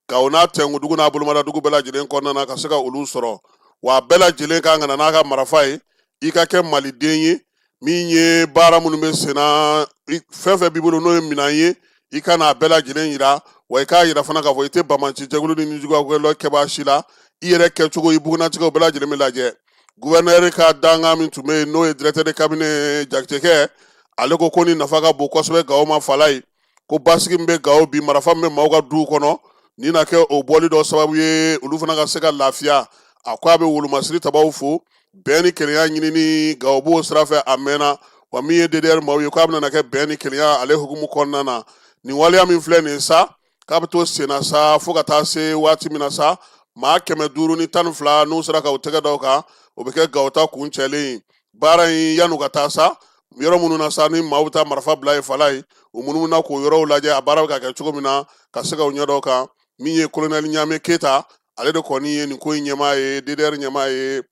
Gawo n'a tɛnkudugu n'a bolomadadugu bɛɛ lajɛlen kɔnɔna na, ka se ka olu sɔrɔ. Wa a bɛɛ lajɛlen kan ka na n'a ka marafa ye, i ka kɛ maliden ye. Min ye baara minnu bɛ senna, fɛn fɛn b'i bolo n'o ye minɛn ye, i ka n'a bɛɛ lajɛlen yira. Wa i k'a yira fana k'a fɔ i tɛ banbaanci jɛkulu ni nijuguyakɛla kɛbaa si la. I yɛrɛ kɛcogo, i bugunnatigɛ, o bɛɛ lajɛlen bɛ lajɛ. Gouverneur ka dankan min tun bɛ yen, n'o ye directeur de cabinet Jakitekɛ, ale ko ko nin nafa ka bon kosɛbɛ Gawo ma. Fala ye ko basigi min bɛ Gawo bi, marafa min bɛ maaw ka duw kɔnɔ, nin na kɛ o bɔli dɔ sababu ye, olu fana ka se ka lafiya. A ko a bɛ wolomasiri tabaw fo bɛn ni kelenya ɲinini Gawo b'o sira fɛ a mɛnna. Wa min ye DDR maaw ye, k'a bɛna kɛ bɛn ni kelenya ale hukumu kɔnɔna na. Nin waleya min filɛ nin ye sa, k'a bɛ to senna sa fo ka taa se waati min na sa, maa 512 n'u sera ka u tɛgɛ da o kan, o bɛ kɛ Gawo ta kuncɛlen ye. Baara in, yan'u ka taa sa yɔrɔ minnu na sa, ni maaw bɛ taa marifa bila ye, fala ye, u munumuna k'o yɔrɔw lajɛ, a baara bɛ ka kɛ cogo min na, ka se ka u ɲɛ da o kan. Min ye colonel Ɲame Keyita, ale de kɔni ye nin ko in ɲɛmaa ye, DDR ɲɛmaa ye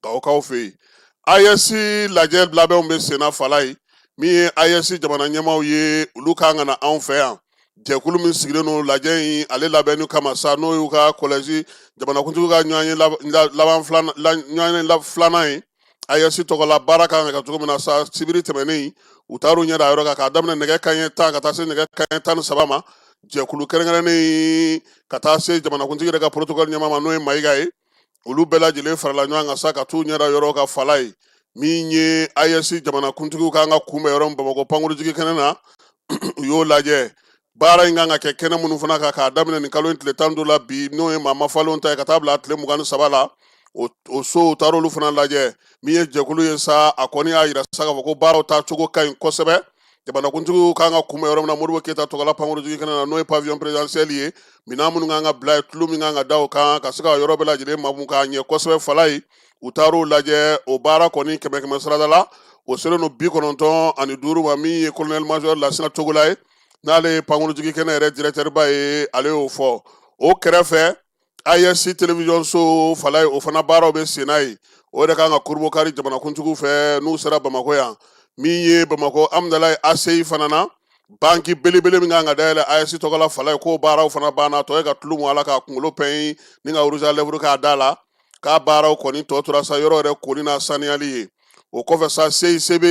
Gawokaw fɛ yen. AES lajɛ labɛnw bɛ senna. Fala ye min ye AES jamana ɲɛmaaw ye, olu kan ka na anw fɛ yan. Jɛkulu min sigilen don lajɛ in ale labɛnni kama sa, n'o y'u ka collège jamanakuntigiw ka ɲɔgɔnye laban ɲɔgɔnye filanan ye AES tɔgɔ la, baara kan ka kɛ cogo min na sa, sibiri tɛmɛnen u taar'u ɲɛ da yɔrɔ kan, k'a daminɛ nɛgɛ kanɲɛ 10 ka taa se nɛgɛ kanɲɛ 13 ma. Jɛkulu kɛrɛnkɛrɛnnen ka taa se jamanakuntigi yɛrɛ ka protocole ɲɛmaa ma, n'o ye Mayiga ye, olu bɛɛ lajɛlen farala ɲɔgɔn kan sa ka t'u ɲɛ da yɔrɔ kan. Fala ye min ye AES jamanakuntigiw kan ka kunbɛn yɔrɔ min Bamakɔ pankurujigi kɛnɛ na, u y'o lajɛ. Baara in kan ka kɛ kɛnɛ minnu fana kan, k'a daminɛ nin kalo in tile 15 la bi, n'o ye maa mafalenw ta ye, ka taa bila tile 23 la, o so u taara olu fana lajɛ. Min ye jɛkulu ye sa, a kɔni y'a yira sa k'a fɔ ko baaraw taacogo ka ɲi kosɛbɛ. Jamanakuntigiw kan ka kunbɛn yɔrɔ min na Modibo Keyita tɔgɔla pankurujigi kɛnɛ na, n'o ye pavillon présidentiel ye, minɛn minnu kan ka bila yen, tulu min kan ka da o kan ka se ka yɔrɔ bɛɛ lajɛlen mamu k'a ɲɛ kosɛbɛ Falayi, u taar'o lajɛ. O baara kɔni kɛmɛ kɛmɛ sarada la, o selen don 95 ma. Min ye colonel major Lasina Togola ye, n'ale ye pankurujigi kɛnɛ yɛrɛ directeur ba ye, ale y'o fɔ. O kɛrɛfɛ, AES télévision so Falayi, o fana baaraw bɛ senna yen. O yɛrɛ kan ka kurubokari jamanakuntigiw fɛ n'u sera Bamakɔ yan. Min ye Bamakɔ Amudalayi ACI fana na, banki belebele min kan ka dayɛlɛ AES tɔgɔ la Falayi, k'o baaraw fana banna. Tɔ ye ka tulu mu a la, k'a kunkolo pɛn ni ka rouge à lèvres k'a da la, k'a baaraw kɔni tɔ tora sa yɔrɔ yɛrɛ koli n'a saniyali ye. O kɔfɛ sa, CICB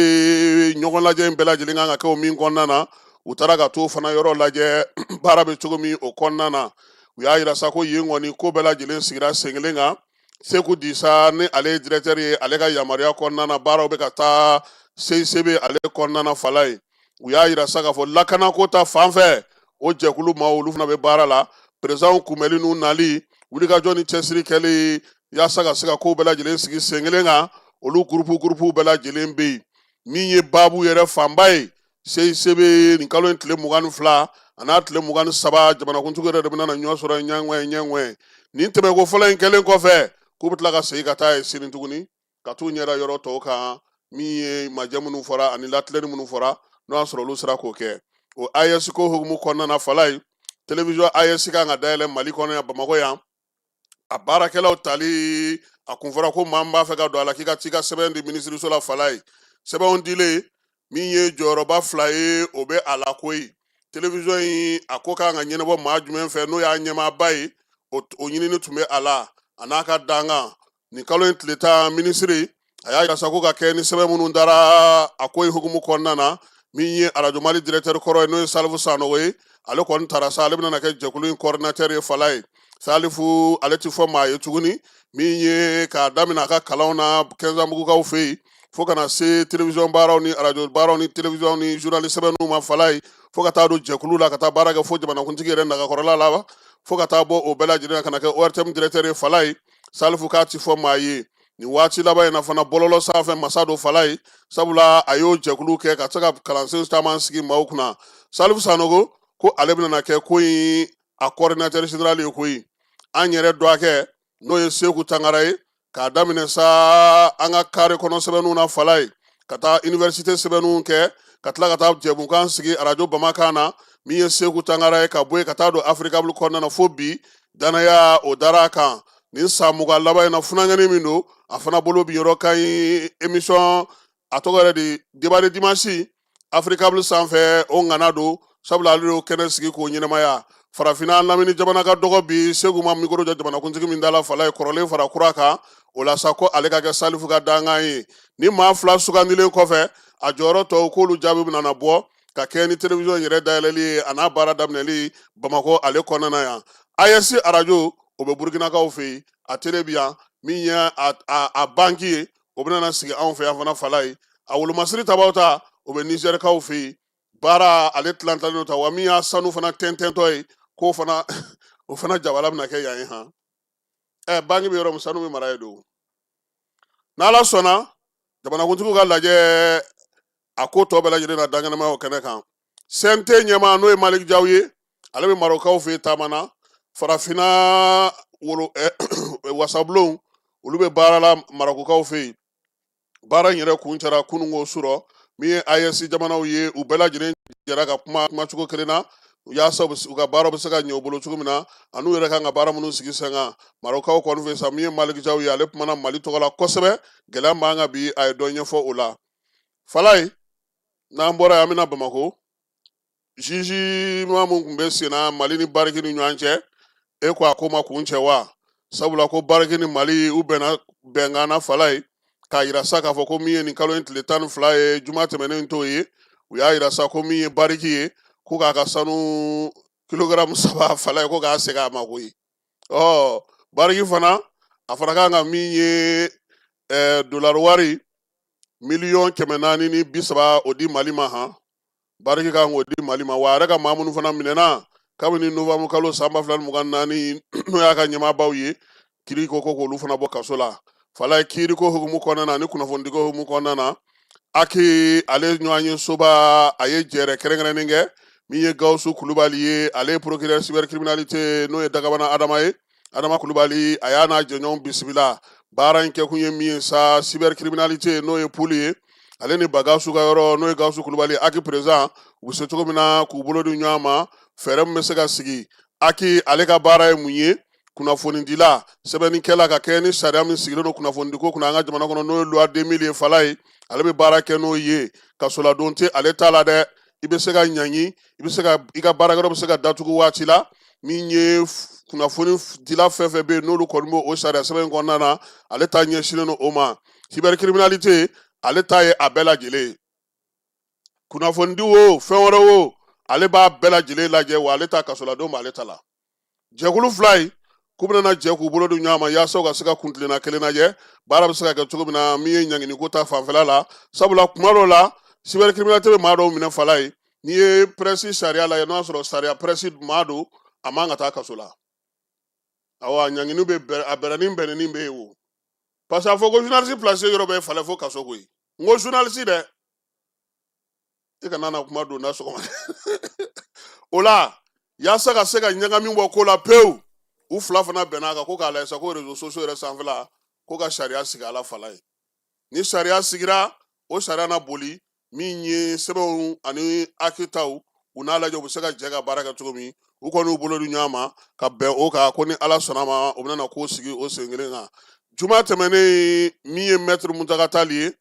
ɲɔgɔn lajɛ in bɛɛ lajɛlen kan ka kɛ o min kɔnɔna na, u taara ka t'o fana yɔrɔ lajɛ, baara bɛ cogo min o kɔnɔna na. U y'a yira sa ko yen kɔni ko bɛɛ lajɛlen sigira sen kelen kan. Seku Disa ni ale ye directeur ye, ale ka yamaruya kɔnɔna na, baaraw bɛ ka taa CICB ale kɔnɔna na Falayi. U y'a yira sa k'a fɔ lakanako ta fan fɛ, o jɛkulu maaw, olu fana bɛ baara la. Présidentw kunbɛli n'u nali, wulikajɔ ni cɛsiri kɛli yaasa ka se ka kow bɛɛ lajɛlen sigi sen kelen kan, olu gurupu gurupuw bɛɛ lajɛlen bɛ yen. Min ye baabu yɛrɛ fanba ye, CICB nin kalo in tile 22 a n'a tile 23, jamanakuntigi yɛrɛ de bɛna na ɲɔgɔn sɔrɔ ɲɛŋɛ ɲɛŋɛ. Nin tɛmɛko fɔlɔ in kɛlen kɔfɛ, k'u bɛ tila ka segin ka taa yen sini tuguni, ka t'u ɲɛda yɔrɔ tɔw kan. Min ye majɛ minnu fɔra ani latilɛni minnu fɔra, n'o y'a sɔrɔ olu sera k'o kɛ. O AES ko hukumu kɔnɔna na Falayi, télévision AES kan ka dayɛlɛ Mali kɔnɔ yan, Bamakɔ yan. A baarakɛlaw tali, a kun fɔra ko maa min b'a fɛ ka don a la, k'i ka t'i ka sɛbɛn di minisiriso la Falayi. Sɛbɛnw dilen, min ye jɔyɔrɔba fila ye, o bɛ a la koyi. Télévision in, a ko kan ka ɲɛnabɔ maa jumɛn fɛ, n'o y'a ɲɛmaaba ye, o ɲinini tun bɛ a la, a n'a ka dankan. Nin kalo in tile 10, minisiri a y'a yira sa ko ka kɛ ni sɛbɛn minnu dara a ko in hukumu kɔnɔna na, min ye arajo Mali directeur kɔrɔ ye, n'o ye Salifu Sanogo ye, ale kɔni taara sa, ale bɛna kɛ jɛkulu in coordinateur ye Falayi. Salifu, ale ti fɔ maa ye tuguni. Min ye k'a daminɛ a ka kalanw na Kɛnzanbugukaw fɛ yen, fo ka na se télévision baaraw ni arajo baaraw ni télévision ni journal sɛbɛnniw ma Falayi, fo ka taa don jɛkulu la ka taa baara kɛ fo jamanakuntigi yɛrɛ nagakɔrɔla la, fo ka taa bɔ o bɛɛ lajɛlen na ka na kɛ ORTM directeur ye Falayi. Salifu k'a ti fɔ maa ye. Nin waati laban in na fana, bɔlɔlɔ sanfɛ masa don Falayi, sabula a y'o jɛkulu kɛ ka se ka kalansen caman sigi maaw kunna. Salifu Sanogo ko ale bɛna kɛ ko in a coordinateur général ye koyi. An yɛrɛ dɔgɔkɛ, n'o ye Seku Tangara ye, k'a daminɛ sa an ka kare kɔnɔ sɛbɛnniw na Falayi, ka taa université sɛbɛnniw kɛ, ka tila ka taa jɛmukan sigi arajo Bamakan na, min ye Seku Tangara ye, ka bɔ yen ka taa don Africable kɔnɔna na, fo bi danaya o dara a kan. Nin san 20 laban in na, funankɛnin min don, a fana bolo bi yɔrɔ ka ɲi. Émission a tɔgɔ yɛrɛ de débat de dimanche Africable sanfɛ, o ŋana don, sabula ale y'o kɛnɛ sigi k'o ɲɛnamaya. Farafinna lamini jamana ka dɔgɔ bi, Segu ma mikoro jɔ jamanakuntigi min da la Falayi, kɔrɔlen fara kura kan, o la sa ko ale ka kɛ Salifu ka dankan ye. Ni maa fila sugandilen kɔfɛ, a jɔyɔrɔ tɔw k'olu jaabi bɛna na bɔ ka kɛ ni télévision yɛrɛ dayɛlɛli ye, a n'a baara daminɛli Bamakɔ ale kɔnɔna na yan. AES arajo, o bɛ Burukinakaw fɛ yen, a télé bi yan. Min ye a banki ye, o bɛna na sigi anw fɛ yan fana Falayi. A wolomasiri tabaw ta, o bɛ Nizɛrikaw fɛ yen. Baara ale tilantilalen ta wa, min y'a sanu fana tɛntɛntɔ ye, k'o fana o fana jabala bɛna kɛ yan ye han. Ɛ, banki bɛ yɔrɔ min, sanu bɛ mara yen don. N'Ala sɔnna, jamanakuntigiw ka lajɛ, a ko tɔ bɛɛ lajɛlen na dankɛnɛma o kɛnɛ kan. CNT ɲɛmaa, n'o ye Malick Diaw ye, ale bɛ Marokaw fɛ yen taama na. Farafinna wolo wasabulon, olu bɛ baara la Marokaw fɛ yen. Baara in yɛrɛ kuncɛra kununko surɔ. Min ye AES jamanaw ye, u bɛɛ lajɛlen jɛra ka kuma kumacogo kelen na yaasa u ka baara bɛ se ka ɲɛ u bolo cogo min na, ani u yɛrɛ kan ka baara minnu sigi sen kan Marokaw kɔni fɛ sa. Min ye Malick Diaw ye, ale kumana Mali tɔgɔ la kosɛbɛ. Gɛlɛya min b'an kan bi, a ye dɔ ɲɛfɔ o la Falayi. N'an bɔra yen, an bɛna Bamakɔ. Jugement mun tun bɛ sen na Mali ni Barrick ni ɲɔgɔn cɛ, e ko a ko ma kuncɛ wa? Sabula ko Barrick ni Mali, u bɛnna bɛnkan na Falayi, k'a yira sa k'a fɔ ko min ye nin kalo in tile 12 ye, juma tɛmɛnen t'o ye, u y'a yira sa ko min ye Barrick ye, ko k'a ka sanu kilogaramu 3 Falayi, ko k'a segin a ma koyi. Ɔ, Barrick fana, a fana kan ka min ye dolari wari 430 miliyɔn o di Mali ma han. Barrick kan k'o di Mali ma wa. A yɛrɛ ka maa minnu fana minɛna kabini novembre kalo san 2024, n'o y'a ka ɲɛmaabaw ye, kiri ko k'olu fana bɔ kaso la Falayi. Kiiri ko hukumu kɔnɔna na ni kunnafonidiko hukumu kɔnɔna na, Aki ale ɲɔgɔn ye soba, a ye jɛrɛ kɛrɛnkɛrɛnnen kɛ. Min ye Gawusu Kulubali ye, ale ye procureur cybercriminalité, n'o ye Dagabana Adama ye. Adama Kulubali, a y'a n'a jɛɲɔgɔn bisimila. Baara in kɛkun ye min ye sa, cybercriminalité, n'o ye pool ye, ale ni Bagawusu ka yɔrɔ, n'o ye Gawusu Kulubali, Aki président, u bɛ se cogo min na k'u bolo di ɲɔgɔn ma, fɛɛrɛ min bɛ se ka sigi. Aki ale ka baara ye mun ye? Kunnafonidila, sɛbɛnnikɛla, ka kɛ ni sariya min sigilen don kunnafonidiko kunna an ka jamana kɔnɔ, n'o ye loi 2000 ye, fala ye, ale bɛ baara kɛ n'o ye. Kasoladon tɛ ale ta la dɛ. I bɛ se ka ɲangi, i bɛ se ka i ka baarakɛyɔrɔ bɛ se ka datugu waati la. Min ye kunnafoni dila fɛn fɛn bɛ yen, n'olu kɔni b'o o sariya sɛbɛn in kɔnɔna na, ale ta ɲɛsinnen don o ma. Cybercriminalité, ale ta ye a bɛɛ lajɛlen ye. Kunnafonidi wo, fɛn wɛrɛ wo, ale b'a bɛɛ lajɛlen lajɛ, wa ale ta kasoladon b'ale ta la. Jɛkulu fila in k'u bɛna jɛ k'u bolo di ɲɔgɔn ma yaasa u ka se ka kuntilenna kelen lajɛ, baara bɛ se ka kɛ cogo min na, min ye ɲanginiko ta fanfɛla la. Sabula kuma dɔw la, cybercriminalité bɛ maa dɔw minɛ, fala ye. N'i ye presse sariya lajɛ, n'o y'a sɔrɔ sariya presse maa don, a man ka taa kaso la. Awa, ɲangini bɛ a bɛrɛnin bɛnɛnin bɛ yen o, parce que a fɔ ko journaliste place yɔrɔ bɛ falen fo kaso koyi. N ko journaliste dɛ, e kana na kuma don na sɔgɔma o la. Yaasa ka se ka ɲagami bɔ ko la pewu, u fila fana bɛnna a kan ko k'a lajɛ sa, ko réseaux sociaux yɛrɛ sanfɛla, ko ka sariya sigi a la, fala ye. Ni sariya sigira, o sariya na boli min ye sɛbɛnw ani akitaw, u n'a lajɛ u bɛ se ka jɛ ka baara kɛ cogo min. U kɔni y'u bolo di ɲɔgɔn ma ka bɛn o kan, ko ni Ala sɔnna ma, u bɛna na ko sigi o sen kelen kan. Juma tɛmɛnen, min ye maître Muntaga Tali ye,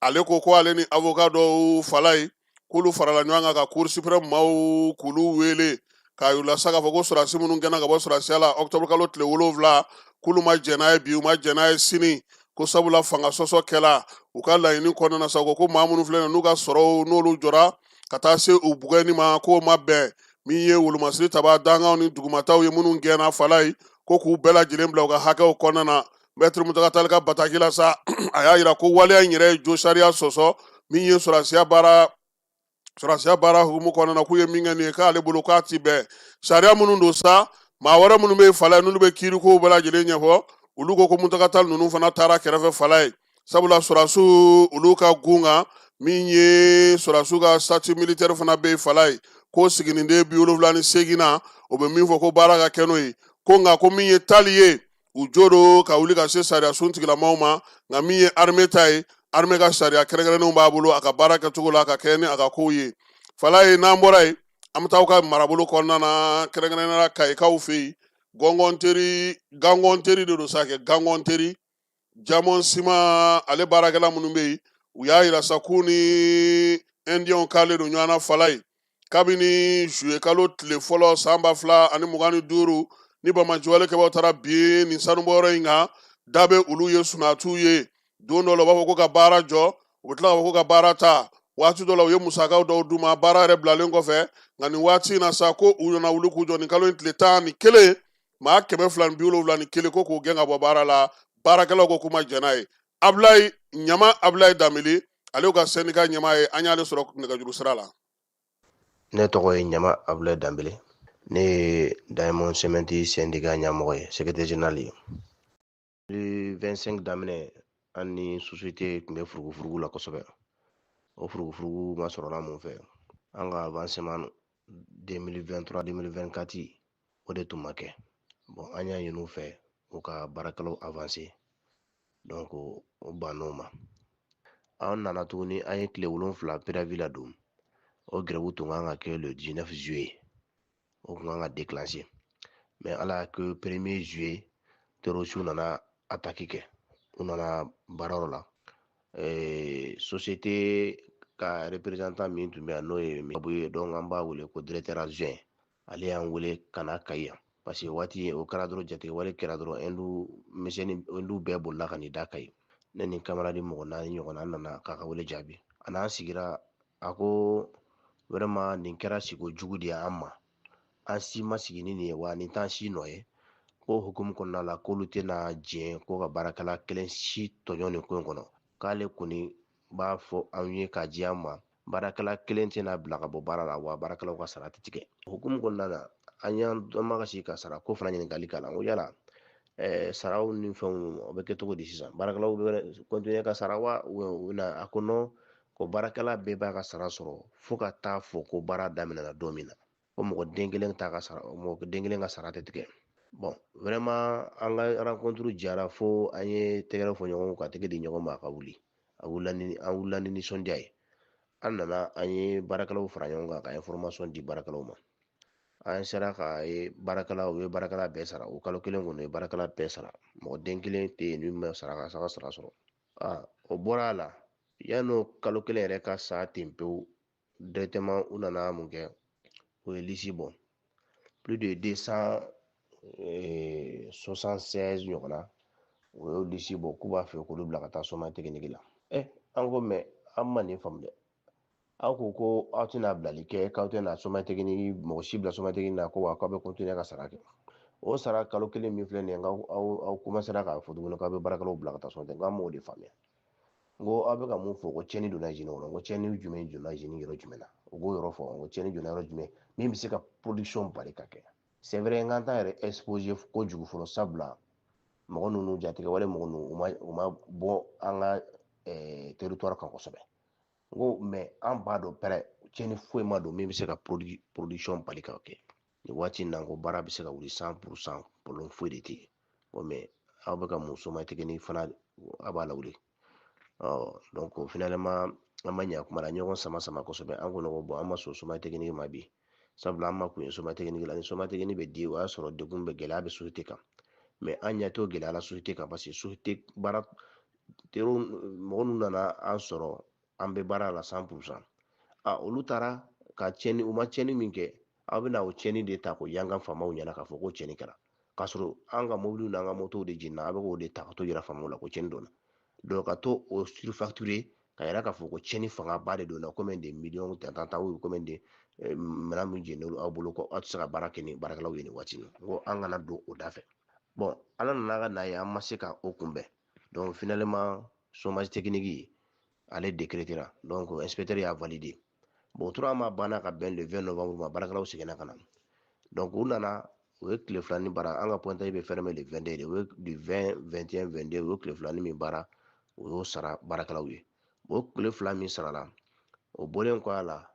ale ko ko ale ni avocat dɔw, fala ye, k'olu farala ɲɔgɔn kan ka cour suprême maaw k'olu wele k'a yir'u sa k'a fɔ ko sɔrɔdasi minnu gɛnna ka bɔ sɔrɔdasiya la octobre kalo tile 7, k'olu ma jɛn n'a ye bi, u ma jɛn n'a ye sini, ko sabula fanga sɔsɔ kɛla u ka laɲini kɔnɔna na sa. Ko maa minnu filɛ nin n'u ka sɔrɔw n'olu jɔra ka taa se u bugɛni ma, k'o ma bɛn. Min ye wolomasiri taba dankanw ni dugumataw ye, minnu gɛnna, fala ye, ko k'u bɛɛ lajɛlen bila u ka hakɛw kɔnɔna na. Maître Muntaga Tali ka bataki la sa, a y'a yira ko waleya in yɛrɛ ye jo sariya sɔsɔ. Min ye sɔrɔdasiya baara hukumu kɔnɔna na, k'u ye min kɛ nin ye, k'ale bolo k'a ti bɛn sariya minnu don sa. Maa wɛrɛ minnu bɛ yen, fala ye, n'olu bɛ kiirikow bɛɛ lajɛlen ɲɛfɔ, olu ko ko Muntaga Tali ninnu fana taara kɛrɛfɛ, fala ye, sabula sɔrɔdasiw olu ka gun kan, min ye sɔrɔdasiw ka statut militaire fana bɛ yen, fala ye, ko siginiden 78 na, o bɛ min fɔ ko baara ka kɛ n'o ye. Ko nka ko min ye tali ye, u jo don ka wuli ka se sariya sun tigilamaw ma. Nka min ye armée ta ye, armée ka sariya kɛrɛnkɛrɛnnenw b'a bolo a ka baara kɛcogo la, ka kɛ ni a ka kow ye, fala ye. N'an bɔra yen, an bɛ taa aw ka marabolo kɔnɔna na, kɛrɛnkɛrɛnnenya la Kayikaw fɛ yen. Gɔngɔn teri, gangɔn teri de don sa kɛ, gangɔn teri Diamond Ciment, ale baarakɛla minnu bɛ yen, u y'a yira sa k'u ni indiyɛnw k'ale don ɲɔgɔn na, fala ye, kabini juillet kalo tile fɔlɔ san 2025, ni banbaanciwale kɛbaaw taara bin nin sanubɔyɔrɔ in kan, da bɛ olu ye, sunatu ye. Don dɔ la, u b'a fɔ ko ka baara jɔ, u bɛ tila k'a fɔ ko ka baara ta. Waati dɔ la, u ye musakaw dɔw d'u ma baara yɛrɛ bilalen kɔfɛ. Nka nin waati in na sa, ko u nana wuli k'u jɔ nin kalo in tile 11, maa 271, ko k'u gɛn ka bɔ baara la. Baarakɛlaw ko k'u ma jɛn n'a ye. Abulayi Ɲama, Abulayi Danbele, ale ka syndicat ɲɛmaa ye, an y'ale sɔrɔ nɛgɛjuru sira la. Ne tɔgɔ ye Ɲama Abulayi Danbele. Ne ye Diamond Cement syndicat ɲɛmɔgɔ ye, secrétaire général ye. Le 25 daminɛ, an ni société tun bɛ furugufurugu la kosɛbɛ. O furugufurugu ma sɔrɔla mun fɛ? An ka avancement 2023 2024, o de tun ma kɛ. Bon, an y'a ɲini u fɛ u ka baarakɛlaw avancer, donc o bann'o ma. An nana tuguni, an ye tile 7 préavis la don. O grève tun kan ka kɛ le 19 juillet, o tun kan ka déclencher, mais ala y'a kɛ premier juillet, terroristes nana attaque kɛ, u nana baarayɔrɔ la. Société ka représentant min tun bɛ yan, n'o ye Abu ye, donc an b'a wele ko directeur adjoint, ale y'an wele ka na Kayi yan, parce que waati o kɛra dɔrɔn, jatigɛwale kɛra dɔrɔn, Hindu misɛnnin, Hindu bɛɛ bolila ka n'i da Kayi. Ne ni camarade mɔgɔ naani ɲɔgɔn, an nana k'a ka wele jaabi. A n'an sigira, a ko vraiment nin kɛra siko jugu de ye an ma, an si ma sigi ni nin ye, wa nin t'an si nɔ ye. Ko hukumu kɔnɔna la, k'olu tɛna jɛn ko ka baarakɛla kelen si tɔɲɔ nin ko in kɔnɔ. K'ale kɔni b'a fɔ anw ye k'a di an ma, baarakɛla kelen tɛna bila ka bɔ baara la, wa baarakɛlaw ka sara tɛ tigɛ. Hukumu kɔnɔna na, an y'an dɔnbaga sigi ka sara ko fana ɲininkali k'a la. N ko yala saraw ni fɛnw, o bɛ kɛ cogo di sisan? Baarakɛlaw bɛ continuer ka sara wa u bɛna? A ko non, Ko baarakɛla bɛɛ b'a ka sara sɔrɔ fo ka taa fɔ ko baara daminɛna don min na. Ko mɔgɔ den kelen t'a ka sara, mɔgɔ den kelen ka sara tɛ tigɛ. Bon, vraiment an ka rencontre jara fo an ye tɛgɛrɛ fɔ ɲɔgɔn ka tɛgɛ di ɲɔgɔn ma ka wuli. A wulila ni, an wulila ni nisɔndiya ye. An nana an ye baarakɛlaw fara ɲɔgɔn kan ka information di baarakɛlaw ma. An sera ka ye baarakɛlaw, u ye baarakɛla bɛɛ sara. O kalo kelen kɔnɔ, u ye baarakɛla bɛɛ sara. Mɔgɔ den kelen tɛ yen min ma sara ka sara sara sɔrɔ. O bɔra a la, yan'o kalo kelen yɛrɛ ka sa ten pewu, directement u nana mun kɛ? U ye liste bɔ. Plus de 276 ɲɔgɔnna, u y'o liste bɔ k'u b'a fɛ k'olu bila ka taa chômage technique la. An ko mais an ma nin faamu dɛ. Aw ko ko aw tɛna bilali kɛ, k'aw tɛna chômage technique, mɔgɔ si bila chômage technique la, ko wa k'aw bɛ continuer ka sara kɛ. O sara kalo kelen min filɛ nin ye, k'aw aw commencera k'a fɔ tuguni k'aw bɛ baarakɛlaw bila ka taa chômage technique, k'an m'o de faamuya. N ko aw bɛ ka mun fɔ ko tiɲɛni donna usine kɔnɔ, n ko tiɲɛni jumɛn donna usine yɔrɔ jumɛn na? U k'o yɔrɔ fɔ, n ko tiɲɛni donna yɔrɔ jumɛn min bɛ se ka production bali ka kɛ. C'est vrai, n k'an t'an yɛrɛ exposer kojugu fɔlɔ, sabula mɔgɔ ninnu jatigɛ wale mɔgɔ ninnu, u ma bɔ an ka territoire kan kosɛbɛ. N ko mais an b'a dɔn pɛrɛ tiɲɛni foyi ma don min bɛ se ka production bali ka kɛ. Nin waati in na, n ko baara bɛ se ka wuli 100%, problème foyi de tɛ yen. N ko mais aw bɛ ka mun chômage technique fana, aw b'a lawuli. Donc finalement an ma ɲɛ kuma la, ɲɔgɔn sama sama kosɛbɛ. An ko ko bon, an ma sɔn chômage technique ma bi, sabula an ma kun ye chômage technique la. Ni chômage technique bɛ di, o y'a sɔrɔ degun bɛ, gɛlɛya bɛ société kan. Mais an ɲɛ t'o gɛlɛya la société kan, parce que société baara teriw mɔgɔ ninnu nana an sɔrɔ an bɛ baara la 100%. Olu taara ka tiɲɛni, u ma tiɲɛni min kɛ, aw bɛna o tiɲɛni de ta k'o yangan faamaw ɲɛna k'a fɔ ko tiɲɛni kɛra, k'a sɔrɔ an ka mobiliw n'an ka motow de jiginna. A bɛ k'o de ta ka t'o yira faamaw la ko tiɲɛni donna. Donc ka to o surfacturer ka yira k'a fɔ ko tiɲɛni fangaba de donna, combien de millions tan tan tan ou combien de minɛn min jeninen aw bolo, ko aw tɛ se ka baara kɛ ni baarakɛlaw ye nin waati in na. N ko an kana don o da fɛ. Bon, ala nana ka na ye an ma se ka o kunbɛn. Donc finalement chômage technique ale décrétera, donc inspecteur y'a validé. Bon, tora ma banna ka bɛn le 20 novembre ma, baarakɛlaw seginna ka na. Donc u nana, u ye tile filanin baara. An ka pointage bɛ fermé le 22 de, u ye du 20, 21, 22, u ye tile filanin min baara, u y'o sara baarakɛlaw ye. O tile fila min sarala, o bɔlen kɔ a la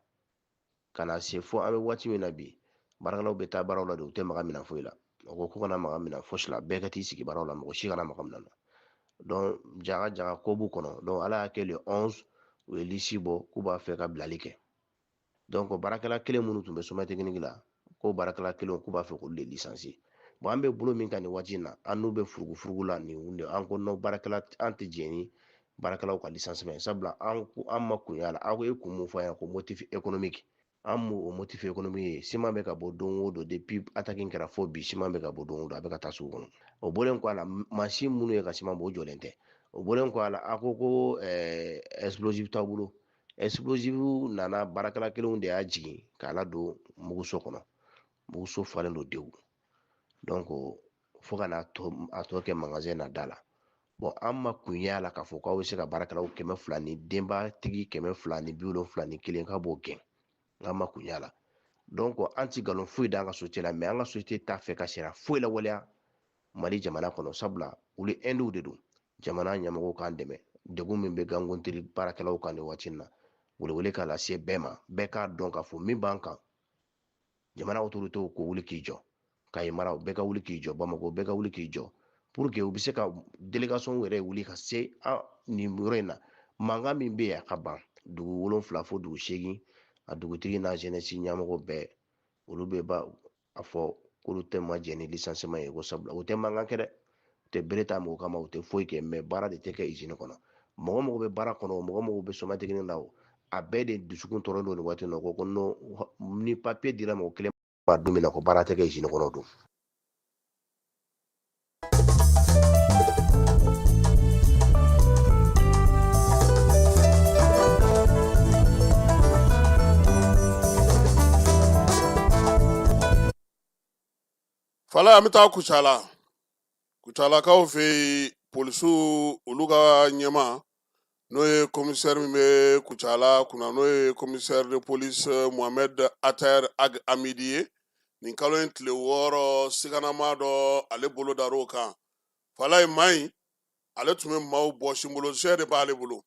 ka na se fo an bɛ waati min na bi, baarakɛlaw bɛ taa baaraw la de, u tɛ maga minɛn foyi la. O ko k'u kana maga minɛn fosi la, bɛɛ ka t'i sigi baaraw la, mɔgɔ si kana maga minɛn na. Donc jaga jaga ko b'u kɔnɔ. Donc ala y'a kɛ le 11, u ye liste bɔ k'u b'a fɛ ka bilali kɛ. Donc baarakɛla kelen minnu tun bɛ chômage technique la, ko baarakɛla kelenw k'u b'a fɛ k'olu de licencier. Bon, an bɛ bolo min kan nin waati in na, an n'u bɛ furugufurugu la nin de. An ko non, baarakɛla an tɛ jɛn ni baarakɛlaw ka licenciement ye, sabula an ko an ma kun y'a la. Aw ye kun mun fɔ an ye ko motif économique, an m'o o motif économique ye. Siman bɛ ka bɔ don o don, depuis attaque in kɛra fo bi, siman bɛ ka bɔ don o don, a bɛ ka taa sugu kɔnɔ. O bɔlen kɔ a la, mansin minnu ye ka siman bɔ, o jɔlen tɛ. O bɔlen kɔ a la, a ko ko explosif t'aw bolo. Explosif nana, baarakɛla kelenw de y'a jigin k'a ladon muguso kɔnɔ, muguso falen don dewu. Donc fo ka n'a to a tɔ kɛ magasin na da la. Bon, an ma kun y'a la k'a fɔ k'aw bɛ se ka baarakɛlaw 200 ni denbatigi 271 k'a b'o gɛn, an ma kun y'a la. Donc an ti nkalon foyi da an ka société la, mais an ka société t'a fɛ ka sariya foyi lawaleya Mali jamana kɔnɔ, sabula olu indiw de don. Jamana ɲɛmɔgɔw k'an dɛmɛ, degun min bɛ Gangontiri baarakɛlaw kan nin waati in na, welewele k'a lase bɛɛ ma, bɛɛ k'a dɔn k'a fɔ min b'an kan. Jamana autorités ko wuli k'i jɔ, Kayi mara bɛɛ ka wuli k'i jɔ, Bamakɔ bɛɛ ka wuli k'i jɔ, pour que u bɛ se ka délégation yɛrɛ wuli ka se an nin yɔrɔ in na. Mankan min bɛ yen, a ka ban. Dugu 7 fo dugu 8, a dugutigi n'a jeunesse ɲɛmɔgɔ bɛɛ, olu bɛ ba a fɔ k'olu tɛ ma jɛn ni licenciement ye, ko sabula u tɛ mankan kɛ dɛ, u tɛ bere ta mɔgɔ kama, u tɛ foyi kɛ, mais baara de tɛ kɛ usine kɔnɔ. Mɔgɔ mɔgɔ bɛ baara kɔnɔ, mɔgɔ mɔgɔ bɛ chômage technique la, o a bɛɛ de dusukun tɔɔrɔ don nin waati in na. Ko non, ni papier dira mɔgɔ kelen ma don min na, ko baara tɛ kɛ usine kɔnɔ don. Fala, an bɛ taa Kucala. Kucalakaw fɛ yen, polisiw olu ka ɲɛmaa, n'o ye commissaire min bɛ Kucala kunna, n'o ye commissaire de police Mohamed Ater Ag Amidi ye, nin kalo in tile 6, siganama dɔ ale bolo dar'o kan. Fala ye maa in, ale tun bɛ maaw bɔ sinbolosɛ de b'ale bolo.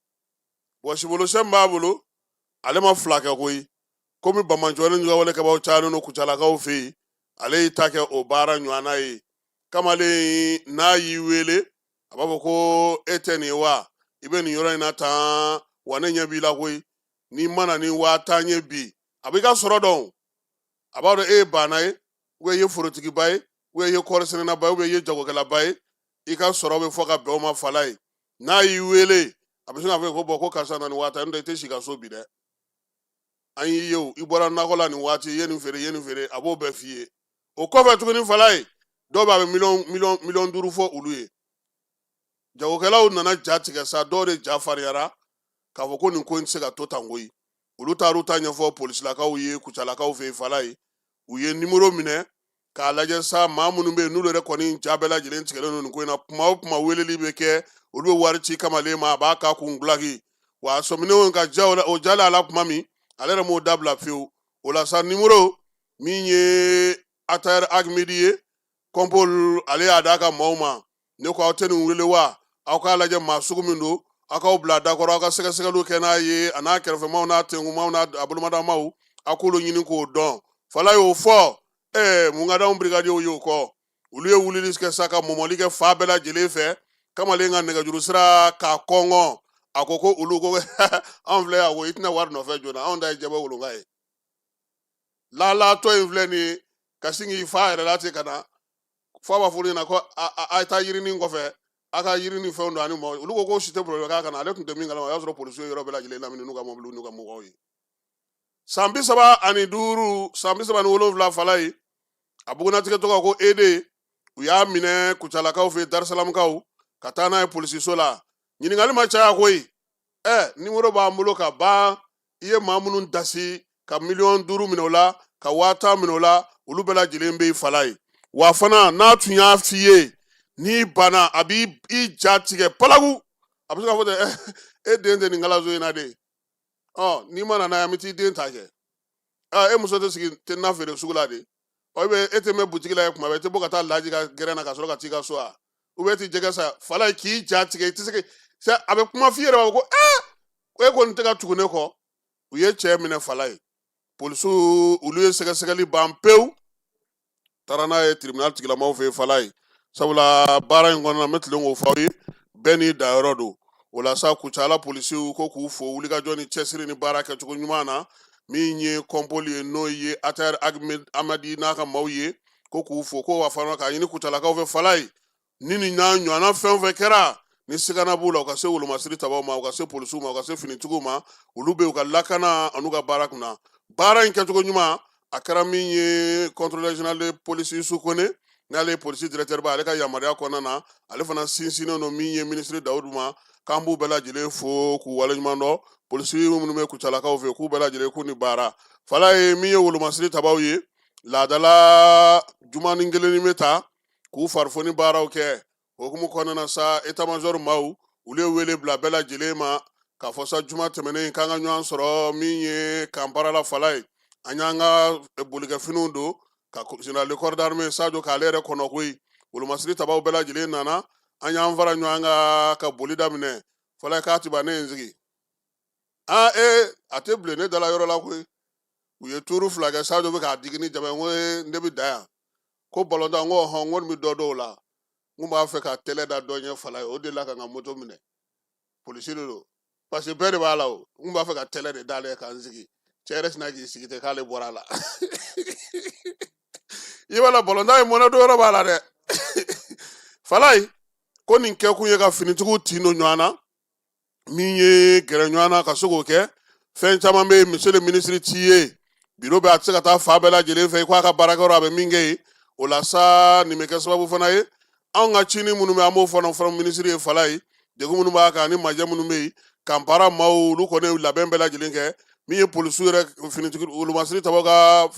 Bɔn sibolosɛn b'a bolo, ale ma fila kɛ koyi. Komi banbaanciwale ni juguyawale kɛbaaw cayalen don Kucalakaw fɛ yen, ale y'i ta kɛ o baara ɲɔgɔnna ye. Kamalen n'a y'i wele, a b'a fɔ ko e tɛ nin ye wa, i bɛ nin yɔrɔ in na tan wa, ne ɲɛ b'i la koyi, n'i ma na ni 50 000 ye bi, a b'i ka sɔrɔ dɔn. A b'a dɔn e ye baana ye, ou i ye forotigiba ye, ou i ye kɔɔrisɛnɛnaba ye, ou i ye jagokɛlaba ye, i ka sɔrɔ bɛ fɔ ka bɛn o ma. Fala ye, n'a y'i wele, a bɛ sin k'a fɔ ko bɔn, ko karisa na ni 50 000 ye, n'o tɛ i tɛ si ka so bi dɛ, an y'i ye o, i bɔra nakɔ la nin waati, i ye nin feere, i ye nin feere, a b'o bɛɛ f'i ye. O kɔfɛ tuguni, fala ye, dɔw bɛ a bɛ miliyɔn 5 miliyɔn fɔ olu ye. Jagokɛlaw nana ja tigɛ sa, dɔw de ja fariyara k'a fɔ ko nin ko in tɛ se ka to tan koyi. Olu taar'u ta ɲɛfɔ polisilakaw ye Kucalakaw fɛ yen. Fala ye, u ye nimoro minɛ k'a lajɛ sa, maa minnu bɛ yen n'olu yɛrɛ kɔni ja bɛɛ lajɛlen tigɛlen don nin ko in na. Kuma o kuma weleli bɛ kɛ, olu bɛ wari ci kamalen ma, a b'a k'a kun gulaki wa a sɔminen ka ja o jalen a la tuma min, ale yɛrɛ m'o dabila fiyewu. O la sa, nimoro min ye Attaher Ag Midi ye, Kɔnpol, ale y'a d'a ka maaw ma. Ne ko aw tɛ nin wele wa, aw k'a lajɛ maa sugu min don, aw k'aw bila da kɔrɔ, aw ka sɛgɛsɛgɛliw kɛ n'a ye, a n'a kɛrɛfɛmaw n'a tenkumaw n'a a bolomadamaw, aw k'olu ɲini k'o dɔn. Fala y'o fɔ. Mun ka d'anw brigadiers ye o kɔ? Olu ye wulili kɛ sa ka mɔmɔli kɛ fan bɛɛ lajɛlen fɛ, kamalen ka nɛgɛjuru sira k'a kɔngɔ. A ko ko olu ko anw filɛ yan ko i tɛna wari nɔfɛ joona, anw ta ye jɛbɛ wolonka ye. Lalatɔ in filɛ nin ye ka sin k'i fa yɛrɛ la ten ka na fo a b'a fɔ olu ɲɛna ko a ye taa yirinin kɔfɛ, a ka yiri ni fɛnw don ani mɔgɔ. Olu ko ko si tɛ problème k'a kana. Ale tun tɛ min kalama, o y'a sɔrɔ polisiw ye yɔrɔ bɛɛ lajɛlen lamini n'u ka mɔbiliw n'u ka mɔgɔw ye. San 35, san 37, fala ye, a bugunnatigɛ tɔgɔ ko ede, u y'a minɛ Kucalakaw fɛ, Darisalamukaw, ka taa n'a ye polisiso la. Ɲininkali ma caya koyi. Nimoro b'an bolo ka ban. I ye maa minnu dasi ka 5 miliyɔn minɛ o la, ka 50 000 minɛ o la, olu bɛɛ lajɛlen bɛ fala ye. Wa fana n'a tun y'a f'i ye n'i banna, a b'i i ja tigɛ palagu. A bɛ se k'a fɔ ten, e den tɛ nin kalanso in na de, ɔ n'i ma na n'a ye, an bɛ t'i den ta kɛ. E muso tɛ sigi tɛ na feere sugu la de, ɔ e bɛ e tɛ mɛn butigi la yen kuma bɛɛ, i tɛ bɔ ka taa laji ka gɛrɛn na ka sɔrɔ ka t'i ka so wa, ou bien e tɛ jɛgɛ san. Fala ye, k'i ja tigɛ, i tɛ se ka a bɛ kuma f'i yɛrɛ b'a fɔ ko e kɔni tɛ ka tugu ne kɔ. U ye cɛ minɛ, fala ye, polisiw olu ye sɛgɛsɛgɛli ban pewu, taara n'a ye tribunal tigilamaw fɛ yen. Fala ye, sabula baara in kɔnɔna, n bɛ tilen k'o fɔ aw ye, bɛɛ n'i dayɔrɔ don. O la sa, Kucala polisiw ko k'u fo wulikajɔ ni cɛsiri ni baara kɛcogo ɲuman na. Min ye kɔnpoli ye, n'o ye Attaher Amadi n'a ka maaw ye, ko k'u fo ko wa fana k'a ɲini Kucalakaw fɛ, fala ye, ni nin n'a ɲɔgɔnna fɛn o fɛn kɛra, ni sigana b'u la, u ka se wolomasiri tabaw ma, u ka se polisiw ma, u ka se finitigiw ma, olu bɛ u ka lakana an'u ka baara kunna. Baara in kɛcogo ɲuman, a kɛra min ye contrôleur général de police Youssou Kone, n'ale ye polisi directeur ba, ale ka yamaruya kɔnɔna na, ale fana sinsinnen don min ye minisiri Dawudu ma, k'an b'u bɛɛ lajɛlen fo k'u waleɲuman dɔn. Polisi minnu bɛ Kucalakaw fɛ, k'u bɛɛ lajɛlen k'u ni baara. Fala ye, min ye wolomasiri tabaw ye, laadala jumanin kelen bɛ ta k'u farifoni baaraw kɛ. O hukumu kɔnɔna na sa, état major maaw olu ye wele bila bɛɛ lajɛlen ma k'a fɔ sa, juma tɛmɛnen, k'an ka ɲɔgɔn sɔrɔ min ye kanpara la. Fala ye, an y'an ka bolikɛfiniw don ka général de corps d'armée Sadio k'ale yɛrɛ kɔnɔ koyi. Wolomasiri tabaw bɛɛ lajɛlen nana, an y'an fara ɲɔgɔn kan ka boli daminɛ. Fala ye, k'a ti ban, ne ye n sigi aa ee, a tɛ bilen ne dala yɔrɔ la koyi. U ye turu 2 kɛ, Sadio bɛ k'a digi ni jaba ye, n ko ne bɛ da yan ko balontan. N ko ɔhɔn, n kɔni bɛ dɔ dɔw la, n kun b'a fɛ ka tɛlɛ da dɔ ɲɛ. Fala ye, o delila ka n ka moto minɛ, polisi de don, parce que bɛɛ de b'a la o. N kun b'a fɛ ka tɛlɛ de d'ale k'an sigi, cɛ yɛrɛ sinna k'i sigi ten k'ale bɔra a la. I b'a la balontan ye mɔnɛ don yɔrɔ b'a la dɛ. Fala ye, ko nin kɛkun ye ka finitigiw tin don ɲɔgɔn na, min ye gɛrɛ ɲɔgɔn na ka se k'o kɛ. Fɛn caman bɛ yen, monsieur le ministre t'i ye biro bɛ, a tɛ se ka taa fan bɛɛ lajɛlen fɛ i ko a ka baarakɛyɔrɔ, a bɛ min kɛ yen. O la sa, nin bɛ kɛ sababu fana ye, anw ka cini minnu bɛ, an b'o fana fɔ minisiri ye. Fala ye, degun minnu b'a kan ani majɛ minnu bɛ yen, kanpara maaw olu kɔni labɛn bɛɛ lajɛlen kɛ. Min ye polisiw yɛrɛ finitigi wolomasiri tabaw ka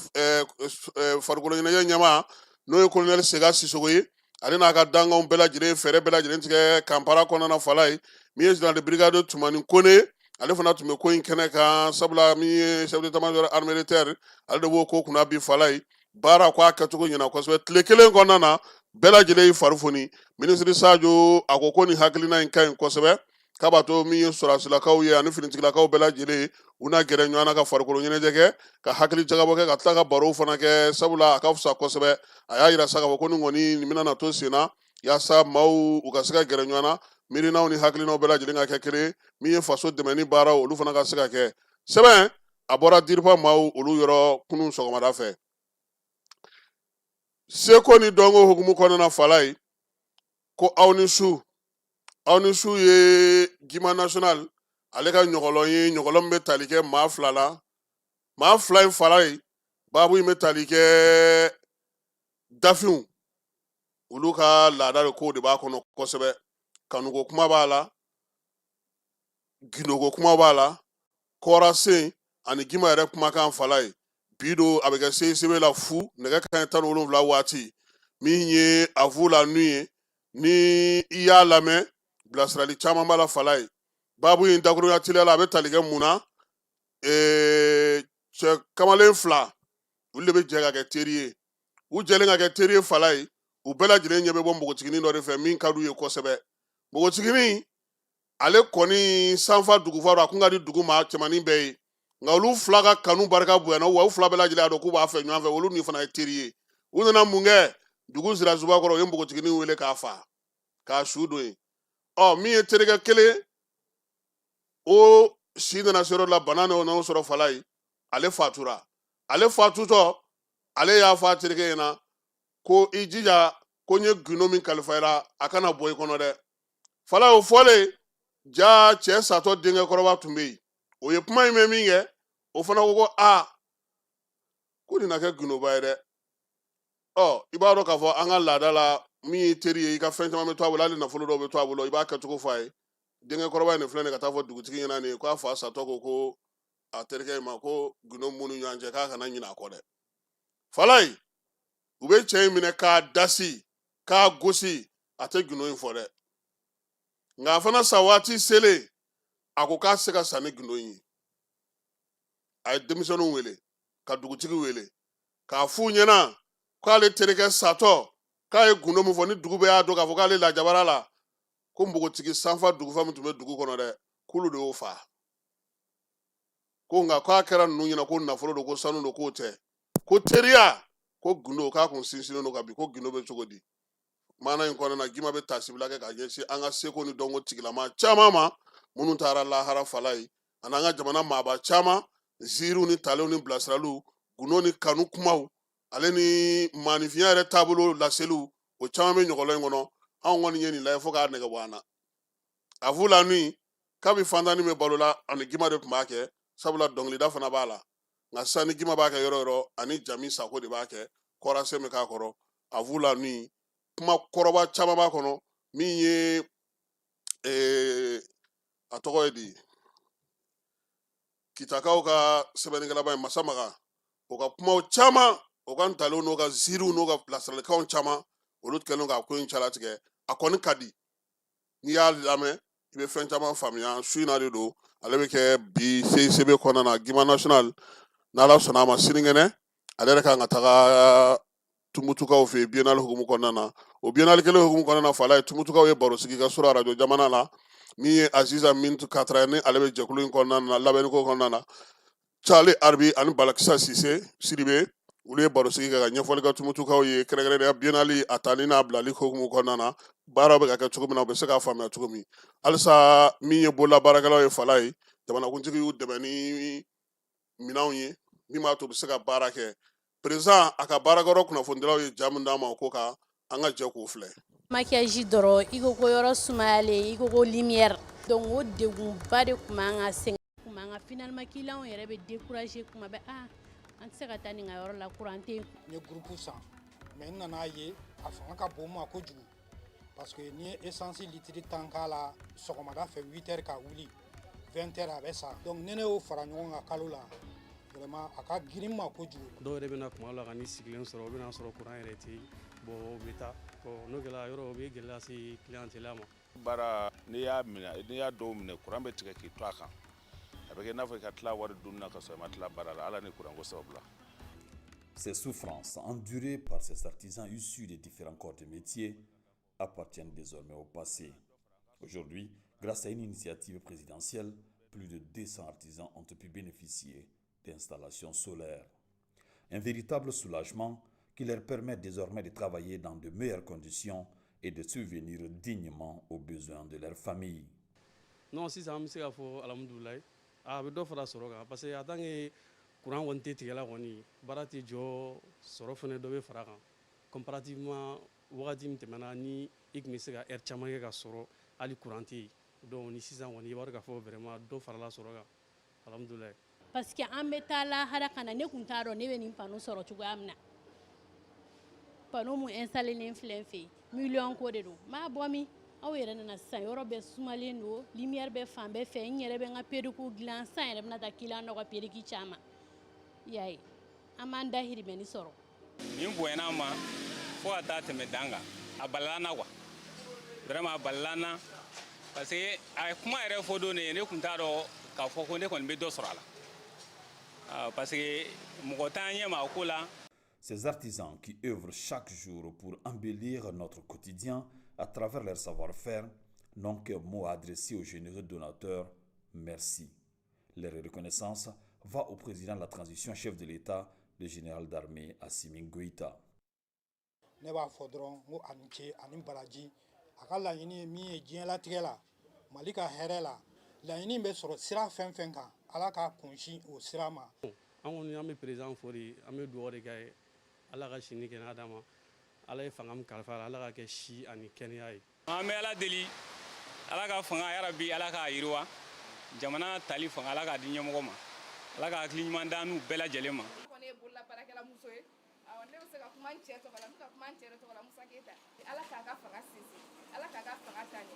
farikolo ɲɛnajɛ ɲɛmaa, n'o ye kolonɛli Sega Sisoko ye, ale n'a ka dankanw bɛɛ lajɛlen fɛɛrɛ bɛɛ lajɛlen tigɛ kanpara kɔnɔna na. Fala ye, min ye général de brigade Tumani Kone, ale fana tun bɛ ko in kɛnɛ kan, sabula min ye chef d'état major armée de terre, ale de b'o ko kunna bi. Fala ye, baara ko a kɛcogo ɲɛna kosɛbɛ. Tile kelen kɔnɔna na, bɛɛ lajɛlen y'i fari foni. Minisiri Sajo a ko ko nin hakilina in ka ɲi kosɛbɛ. K'a b'a to min ye sɔrɔdasilakaw ye ani finitigilakaw bɛɛ lajɛlen, u na gɛrɛ ɲɔgɔn na ka farikolo ɲɛnajɛ kɛ, ka hakili jagabɔ kɛ, ka tila ka barow fana kɛ, sabula a ka fisa kosɛbɛ. A y'a yira sa k'a fɔ ko nin kɔni nin bɛna na to sen na yaasa maaw u ka se ka gɛrɛ ɲɔgɔn na, miirinaw ni hakilinaw bɛɛ lajɛlen ka kɛ kelen, min ye faso dɛmɛni baaraw, olu fana ka se ka kɛ. Sɛbɛn a bɔra DIRPA maaw olu yɔrɔ kunun sɔgɔmada fɛ. Seko ni dɔnko hukumu kɔnɔna, Falaye ko aw ni su, aw ni su ye Gima National ale ka ɲɔgɔlɔn ye, ɲɔgɔlɔn min bɛ tali kɛ maa fila la. Maa fila in, Falaye, baabu in bɛ tali kɛ dafinw olu ka laada de kow de b'a kɔnɔ kosɛbɛ. Kanuko kuma b'a la, gindoko kuma b'a la, kɔrasen ani Gima yɛrɛ kumakan. Falaye, bi don a bɛ kɛ CICB la fu nɛgɛ kanɲɛ 17 waati. Min ye À vous la nuit ye, ni i y'a lamɛn, bilasirali caman b'a la. Falaye, baabu in dakurunya teliya la, a bɛ tali kɛ mun na? Cɛ kamalen fila, olu de bɛ jɛ ka kɛ teri ye. U jɛlen ka kɛ teri ye, Falaye, u bɛɛ lajɛlen ɲɛ bɛ bɔ npogotiginin dɔ de fɛ min ka d'u ye kosɛbɛ. Npogotiginin ale kɔni sanfa dugufa don, a kun ka di dugu maa cɛmannin bɛɛ ye, nka olu fila ka kanu barika bonyana wa u fila bɛɛ lajɛlen y'a dɔn k'u b'a fɛ ɲɔgɔn fɛ. Olu ni fana ye teri ye. U nana mun kɛ? Dugu sirasuba kɔrɔ, u ye npogotiginin wele k'a fa k'a su don yen. Ɔ, min ye terikɛ kelen, o si nana se yɔrɔ la, bana n'o sɔrɔ. Falaye, ale fatura. Ale fatutɔ, ale y'a fɔ a terikɛ ɲɛna ko i jija ko n ye gindo min kalifa i la, a kana bɔ i kɔnɔ dɛ. Falaye, o fɔlen ja, cɛ satɔ denkɛ kɔrɔba tun bɛ yen, o ye kuma in mɛn min kɛ, o fana ko ko aa, ko nin na kɛ gindoba ye dɛ. Ɔ, i b'a dɔn k'a fɔ an ka laada la, min ye teri ye, i ka fɛn caman bɛ to a bolo, hali nafolo dɔw bɛ to a bolo, i b'a kɛcogo fɔ a ye. Denkɛ kɔrɔba in nin filɛ nin ka taa fɔ dugutigi ɲɛna nin ye k'a fa satɔ ko ko a terikɛ in ma ko gindo minnu ɲɔgɔn cɛ, k'a kana ɲinɛ a kɔ dɛ. Falaye, u bɛ cɛ in minɛ k'a dasi k'a gosi, a tɛ gindo in fɔ dɛ. Nka a fana sa waati selen, a ko k'a se ka sa ni gindo in ye. A ye denmisɛnninw wele ka dugutigi wele k'a f'u ɲɛna k'ale terikɛ satɔ k'a ye gundo min fɔ, ni dugu bɛɛ y'a dɔn k'a fɔ k'ale lajabara la, ko npogotigi sanfa dugufa min tun bɛ dugu kɔnɔ dɛ, k'olu de y'o fa. Ko nka k'a kɛra ninnu ɲɛna ko nafolo don, ko sanu don, k'o tɛ, ko teriya, ko gundo, k'a kun sinsinnen don ka bi, ko gundo bɛ cogo di? Maana in kɔnɔna na, Gima bɛ taasibila kɛ ka ɲɛsin an ka seko ni dɔnko tigilama caman ma minnu taara lahara, Falaye, ani an ka jamana maaba caman, ziiriw ni talenw ni bilasiraliw, gundo ni kanu kumaw, ale ni maaninfinya yɛrɛ taabolo laseliw, o caman bɛ ɲɔgɔlɔn in kɔnɔ. Anw kɔni ye nin lajɛ fo k'a nɛgɛ bɔ an na. À vous la nuit, kabi fantani bɛ balo la, ani Gima de tun b'a kɛ, sabula dɔnkilida fana b'a la. Nka sisan ni Gima b'a kɛ yɔrɔ yɔrɔ, ani Jami Sako de b'a kɛ, kɔrɔsen bɛ k'a kɔrɔ. À vous la nuit, kuma kɔrɔba caman b'a kɔnɔ. Min ye a tɔgɔ ye di, Kitakaw ka sɛbɛnnikɛlaba ye, Masa Maga, o ka kumaw caman, o ka ntalenw n'o ka ziiriw n'o ka bilasiralikanw caman, olu kɛlen k'a ko in calatigɛ. A kɔni ka di, n'i y'a lamɛn, i bɛ fɛn caman faamuya. Su in na de don, ale bɛ kɛ bi CICB kɔnɔna na, Gima National. N'Ala sɔnna a ma, sinikɛnɛ ale yɛrɛ kan ka taga Tumutukaw fɛ yen biennale hukumu kɔnɔna na. O biennale kelen hukumu kɔnɔna na, Falaye, Tumutukaw ye baro sigi ka sɔrɔ arajo jamana la. Min ye Aziza Mintu Katra ni ale bɛ jɛkulu in kɔnɔna na, labɛnniko kɔnɔna na, Charlie Arbi ani Balakisa Sise Sidibe, olu ye baro sigi kɛ ka ɲɛfɔli kɛ Tumutukaw ye, kɛrɛnkɛrɛnnenya biennale a tali n'a bilali hukumu kɔnɔna na, baaraw bɛ ka kɛ cogo min na, u bɛ se k'a faamuya cogo min. Halisa min ye bololabaarakɛlaw ye, Falaye, jamanakuntigi y'u dɛmɛ ni minɛnw ye min b'a to u bɛ se ka baara kɛ. Président a ka baarakɛyɔrɔ kunnafonidilaw ye ja min d'an ma o ko kan, an ka jɛ k'o filɛ. Maquillage dɔrɔn, i ko ko yɔrɔ sumayalen, i ko ko lumière, donc o degunba de tun b'an kan, sɛgɛn tun b'an kan. Finalement client yɛrɛ bɛ décourager kuma bɛɛ: ah, an tɛ se ka taa nin ka yɔrɔ la, courant tɛ yen. N ye groupe san, mais n nana ye a fanga ka bon n ma kojugu, parce que n'i ye essence litre 10 k'a la sɔgɔmada fɛ 8 heures ka wuli, 20 heures a bɛ sa. Donc ni ne y'o fara ɲɔgɔn kan kalo la, vraiment a ka girin n ma kojugu. Dɔw yɛrɛ bɛna kuma la ka n'i sigilen sɔrɔ, u bɛna sɔrɔ courant yɛrɛ tɛ yen. Bon, u bɛ taa. Bon, n'o kɛra yɔrɔ, o bɛ gɛlɛya se clientèle ma. Baara, n'i y'a minɛ, n'i y'a dɔw minɛ, courant bɛ tigɛ k'i to a kan, a bɛ kɛ i n'a fɔ i ka tila wari dunni na ka sɔrɔ i ma tila baara la, ala ni courant ko sababu la. Ces souffrances endurées par ces artisans issus des différents corps de métier appartiennent désormais au passé. Aujourd'hui, Grâce à une initiative présidentielle, plus de 200 artisans ont pu bénéficier d'installations solaires. Un véritable soulagement qui leur permet désormais de travailler dans de meilleures conditions et de subvenir dignement aux besoins de leur famille. Non, sisan an bɛ se k'a fɔ alhamdulilayi, a bɛ dɔ fara sɔrɔ kan parce que en tant que courant kɔni tɛ tigɛla kɔni, baara tɛ jɔ, sɔrɔ fana dɔ bɛ fara kan comparativement wagati min tɛmɛna ni i tun bɛ se ka heure caman kɛ ka sɔrɔ hali courant tɛ yen. Donc ni sisan kɔni, i b'a dɔn k'a fɔ vraiment dɔ farala sɔrɔ kan, alhamdulilayi. Parce que an bɛ taa lahara ka na, ne kun t'a dɔn ne bɛ nin panneau sɔrɔ cogoya min na. Panneau mun installé len filɛ n fɛ yen, miliyɔn ko de don. N b'a bɔ min? Aw yɛrɛ nana sisan, yɔrɔ bɛɛ sumalen don, lumière bɛ fan bɛɛ fɛ. N yɛrɛ bɛ n ka perruque dilan sisan, yɛrɛ bɛna taa client dɔ ka perruque caman. I y'a ye, an b'an dahirimɛni sɔrɔ. Nin bonyana ma fo ka taa tɛmɛ dan kan. A balala n na quoi, vraiment a balala n na parce que a ye kuma yɛrɛ fɔ don ne, ne tun t'a dɔn k'a fɔ ko ne kɔni bɛ dɔ sɔrɔ a la, parce que mɔgɔ t'an ɲɛ ma a ko la. Ces artisans qui œuvrent chaque jour pour embellir notre quotidien à travers leur savoir-faire n'ont qu'un mot à adresser aux généreux donateurs: merci. Leur reconnaissance va au président de la transition, chef de l'État, le général d'armée Assimi Goïta. Ne b'a fɔ dɔrɔn n ko a ni ce ani baraji. A ka laɲini ye min ye diɲɛlatigɛ la, Mali ka hɛrɛ la, laɲini bɛ sɔrɔ sira fɛn fɛn kan, Ala k'a kunsin o sira ma. An kɔni, an bɛ président fo de, an bɛ dugawu de k'a ye, Ala ka si ni kɛnɛya d'a ma. Ala ye fanga min kalifa a la, Ala ka kɛ si ani kɛnɛya ye. An bɛ Ala deli, Ala ka fanga, yarabi Ala k'a yiriwa. Jamana tali fanga, Ala k'a di ɲɛmɔgɔ ma, Ala ka hakili ɲuman d'an n'u bɛɛ lajɛlen ma. Kɔni ye bolola baarakɛla muso ye. Awɔ, ne bɛ se ka kuma n cɛ tɔgɔ la, n bɛ ka kuma n cɛ yɛrɛ tɔgɔ la, Musa Keyita. Ala k'a ka fanga sinsin, Ala k'a ka fanga taa ɲɛ,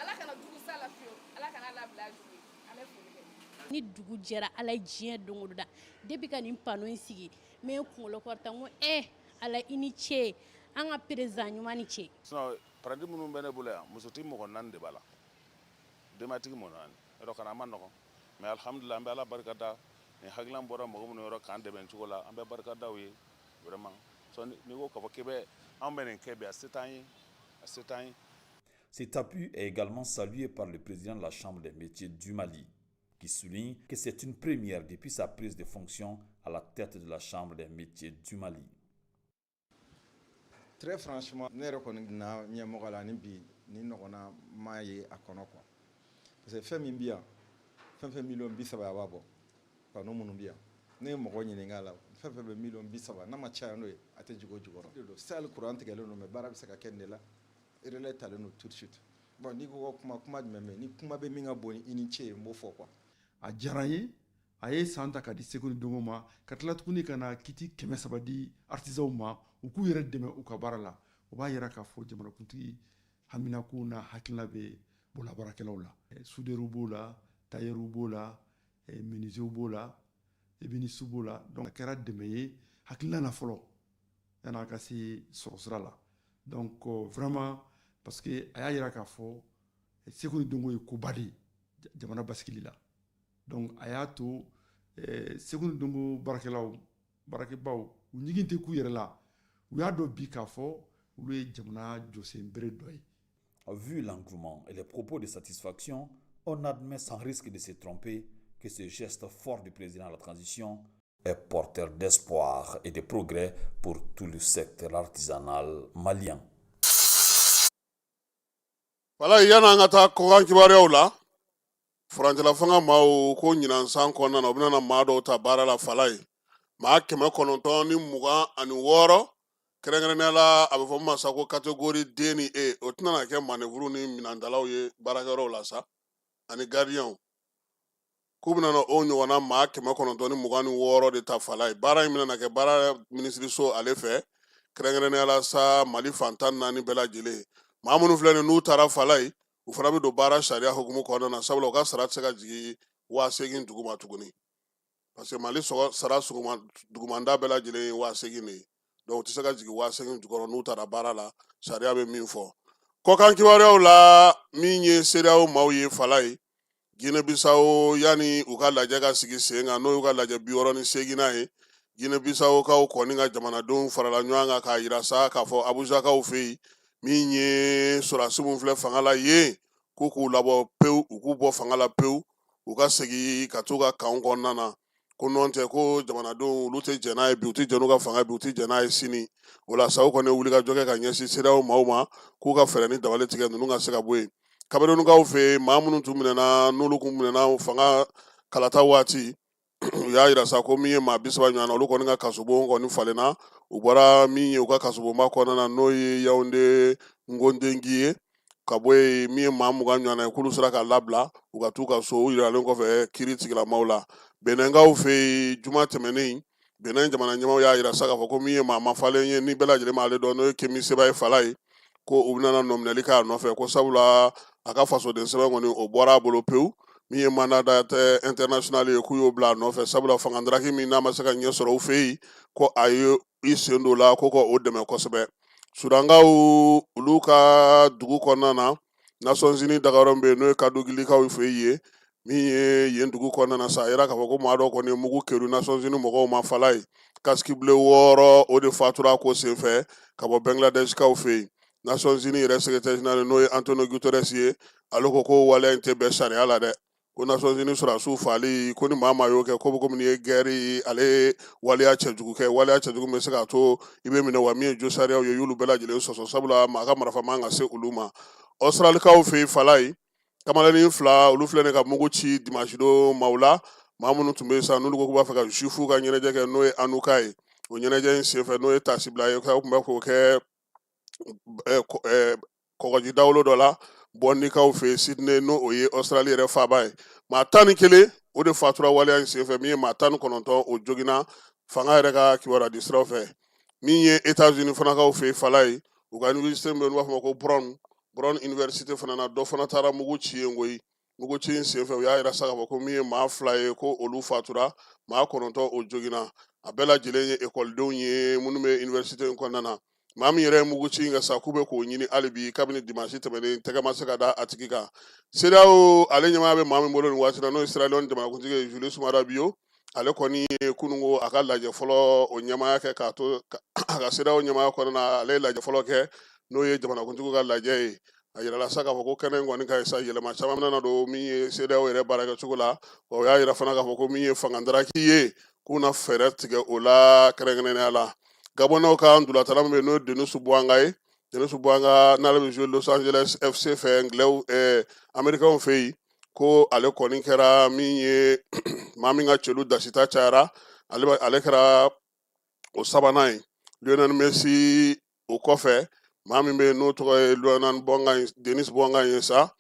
Ala kana jugu s'a la fiyewu, Ala kana labila a jugu ye. An bɛ foli kɛ. Ni dugu jɛra, Ala ye diɲɛ don o don da, depuis ka nin panneau in sigi, n bɛ n kunkolo kɔrɔta, n ko ɛ Ala, i ni ce, an ka président ɲuman ni ce. Sinon paranti minnu bɛ ne bolo yan, musotigi mɔgɔ naani de b'a la, denbatigi mɔgɔ naani. Yɔrɔ kana a ma nɔgɔn, mais alhamdulilah, an bɛ Ala barika da. Nin hakilina bɔra mɔgɔ minnu yɔrɔ k'an dɛmɛ cogo la, an bɛ barika da u ye vraiment. N'i ko k'a fɔ k'i bɛ anw bɛ nin kɛ bi, a se t'an ye, a se t'an ye. Cet appui est également salué par le président de la Chambre des métiers du Mali, qui souligne que c'est une première depuis sa prise de fonction à la tête de la Chambre des métiers du Mali. Très franchement, ne yɛrɛ kɔni na ɲɛmɔgɔ la ni bi ni ɲɔgɔnna ma ye a kɔnɔ quoi. Parce que fɛn min bi yan, fɛn fɛn miliyɔn 30 a b'a bɔ. Panneau minnu bi yan, ne ye mɔgɔ ɲininka a la, fɛn fɛn bɛ miliyɔn 30, n'a ma caya n'o ye, a tɛ jigin o jukɔrɔ. Sali courant tigɛlen don, mais baara bɛ se ka kɛ nin de la. Relais talen don tout de suite. Bon, n'i ko kuma, kuma jumɛn bɛ ni kuma bɛ min ka bon i ni ce ye, n b'o fɔ quoi. A diyara n ye, a ye san ta ka di seko ni dɔnko ma, ka tila tuguni ka na kit 300 di artisanw ma, u k'u yɛrɛ dɛmɛ u ka baara la. O b'a yira k'a fɔ jamanakuntigi haminako n'a hakilina bɛ bololabaarakɛlaw la. Soudeurs b'o la, tailleurs b'o la, menuisiers b'o la, ébénistes b'o la. Donc a kɛra dɛmɛ ye hakilina na fɔlɔ yan'a ka se sɔrɔ sira la. Donc vraiment, parce que a y'a yira k'a fɔ seko ni dɔnko ye koba de ye jamana basigili la. Donc a y'a to seko ni dɔnko baarakɛlaw, baarakɛbaw, u ɲigin tɛ k'u yɛrɛ la. U y'a dɔn bi k'a fɔ olu ye jamana jɔsen bere dɔ ye. Vu l'engouement et les propos de satisfaction, on admet sans risque de se tromper que ce geste fort du président de la transition est porteur d'espoir et de progrès pour tout le secteur artisanal malien. Wala yan'an ka taa kɔkan kibaruyaw la, furancɛla fanga maaw ko ɲinan san kɔnɔna na, u bɛna maa dɔw ta baara la fala ye, maa 926, kɛrɛnkɛrɛnnenya la a bɛ fɔ min ma sa ko catégorie D ni E. O tɛna kɛ manœuvre ni minɛntalaw ye baarakɛyɔrɔw la sa ani gardienw. K'u bɛna na o ɲɔgɔnna maa 926 de ta fala ye. Baara in bɛna kɛ baara minisiriso ale fɛ, kɛrɛnkɛrɛnnenya la sa Mali fan 14 bɛɛ lajɛlen. Maa minnu filɛ nin, n'u taara fala ye, u fana bɛ don baara sariya hukumu kɔnɔna na, sabula u ka sara tɛ se ka jigin 8000 duguma tuguni, parce que Mali sara dugumanda bɛɛ lajɛlen ye 8000 de ye. Donc u tɛ se ka jigin 8000 jukɔrɔ n'u taara baara la, sariya bɛ min fɔ. Kɔkan kibaruyaw la, min ye CEDEAO maaw ye fala ye, Guinée Bissau, yanni u ka lajɛ ka sigi sen kan, n'o y'u ka lajɛ 68nan ye, Guinée Bissau kaw kɔni ka jamanadenw farala ɲɔgɔn kan k'a yira sa k'a fɔ Abujakaw fɛ yen, min ye sɔrɔdasi min filɛ fanga la yen. k'u k'u labɔ pewu, u k'u bɔ fanga la pewu, u ka segin ka t'u ka kanw kɔnɔna na, ko nɔntɛ ko jamanadenw olu tɛ jɛn n'a ye bi, u tɛ jɛn n'u ka fanga bi, u tɛ jɛn n'a ye sini. O la sa, u kɔni ye wulikajɔ kɛ ka ɲɛsin CEDEAO maaw ma k'u ka fɛɛrɛ ni dabali tigɛ ninnu ka se ka bɔ yen. Kamerunkaw fɛ yen, maa minnu tun minɛna, n'olu tun minɛna fanga kalata waati, u y'a yira sa ko min ye maa 30 ɲɔgɔn na, olu kɔni ka kasobon kɔni falenna. U bɔra min ye u ka kasobonba kɔnɔna na, n'o ye Yawunde Ngondengi ye, ka bɔ yen, min ye maa 20 ɲɔgɔn na ye, k'olu sera ka labila u ka t'u ka so, u yiralen kɔfɛ kiiri tigilamaw la. Benɛnkaw fɛ yen, juma tɛmɛnen, Benin jamana ɲɛmaaw y'a yira sa k'a fɔ ko min ye maa mafalen ye ni bɛɛ lajɛlen b'ale dɔn, n'o ye Kemi Seba ye fala ye, ko u bɛna nɔminɛli k'a nɔfɛ, ko sabula a ka fasoden sɛbɛn kɔni o bɔra a bolo pewu. Min ye mandat d'arrêt international ye, k'u y'o bila a nɔfɛ, sabula fanga ndaraki min n'a ma se ka ɲɛ sɔrɔ u fɛ yen, ko a ye i sen don la ko ka o dɛmɛ kosɛbɛ. Sudankaw olu ka dugu kɔnɔna na, Nations Unies dagayɔrɔ min bɛ yen, n'o ye Kadugilikaw fɛ yen, min ye yen dugu kɔnɔna na sa, a yira k'a fɔ ko maa dɔ kɔni ye mugu kɛru Nations Unies mɔgɔw ma fala ye. Casque bleu 6 o de fatura ko senfɛ ka bɔ Bangladeshkaw fɛ yen. Nations Unies yɛrɛ secrétaire général, n'o ye Antonio Guterres ye, ale ko ko waleya in tɛ bɛn sariya la dɛ, ko Nations Unies sɔrɔdasiw faali, ko ni maa maa y'o kɛ, ko bɛ komi n'i ye guerre ale waleya cɛjugu kɛ, waleya cɛjugu min bɛ se k'a to i bɛ minɛ, wa min ye jo sariyaw ye, y'olu bɛɛ lajɛlen sɔsɔ, sabula maa ka marifa man ka se olu ma. Australikaw fɛ yen fala ye, kamalennin fila olu filɛ nin ka mugu ci dimanche don maaw la, maa minnu tun bɛ yen sa, n'olu ko k'u b'a fɛ ka juifu ka ɲɛnajɛ kɛ, n'o ye Hanouka ye. O ɲɛnajɛ in senfɛ, n'o ye taasibila ye, k'u tun bɛ k'o kɛ kɔgɔji dawolo dɔ la Bɔndikaw fɛ yen Sydney, n'o o ye Australie yɛrɛ faaba ye. Maa 11 o de fatura waleya in senfɛ, min ye maa 19 o joginna, fanga yɛrɛ ka kibaruya di siraw fɛ. Min ye États-Unis fanakaw fɛ yen fala ye, u ka université min bɛ yen, n'u b'a fɔ ma ko Brown Université fana na, dɔ fana taara mugu ci yen koyi. Mugu ci in senfɛ, u y'a yira sa k'a fɔ ko min ye maa 2 ye, ko olu fatura, maa 9 o joginna. A bɛɛ lajɛlen ye ekɔlidenw ye minnu bɛ université in kɔnɔna na. Maa min yɛrɛ ye mugu ci in kɛ sa, k'u bɛ k'o ɲini hali bi, kabini dimanche tɛmɛnen, tɛgɛ ma se ka da a tigi kan. CEDEAO ale ɲɛmaaya bɛ maa min bolo nin waati la, n'o ye Sierra Leone jamanakuntigi ye, Julius Maada Bio, ale kɔni ye kununko a ka lajɛ fɔlɔ o ɲɛmaaya kɛ, k'a to a ka CEDEAO ɲɛmaaya kɔnɔna na, ale ye lajɛ fɔlɔ kɛ, n'o ye jamanakuntigiw ka lajɛ ye. A yirala sa k'a fɔ ko kɛnɛ in kɔni ka sa, yɛlɛma caman nana don min ye CEDEAO yɛrɛ baarakɛcogo la. O y'a yira fana k'a fɔ ko min ye fanga ndaraki ye, k'u na fɛɛrɛ tigɛ o la kɛrɛnkɛrɛnnenya la. Gabɔnɛw ka ntolatala min bɛ yen, n'o ye Denis Bouanga ye, Denis Bouanga n'ale bɛ jouer Los Angeles FC fɛ, Anglais Américains fɛ yen, ko ale kɔni kɛra min ye maa min ka celu dasita cayara, ale kɛra o sabanan ye Lionel Messi o kɔfɛ. Maa min bɛ yen n'o tɔgɔ ye Lionel Bouanga, Denis Bouanga ye sa,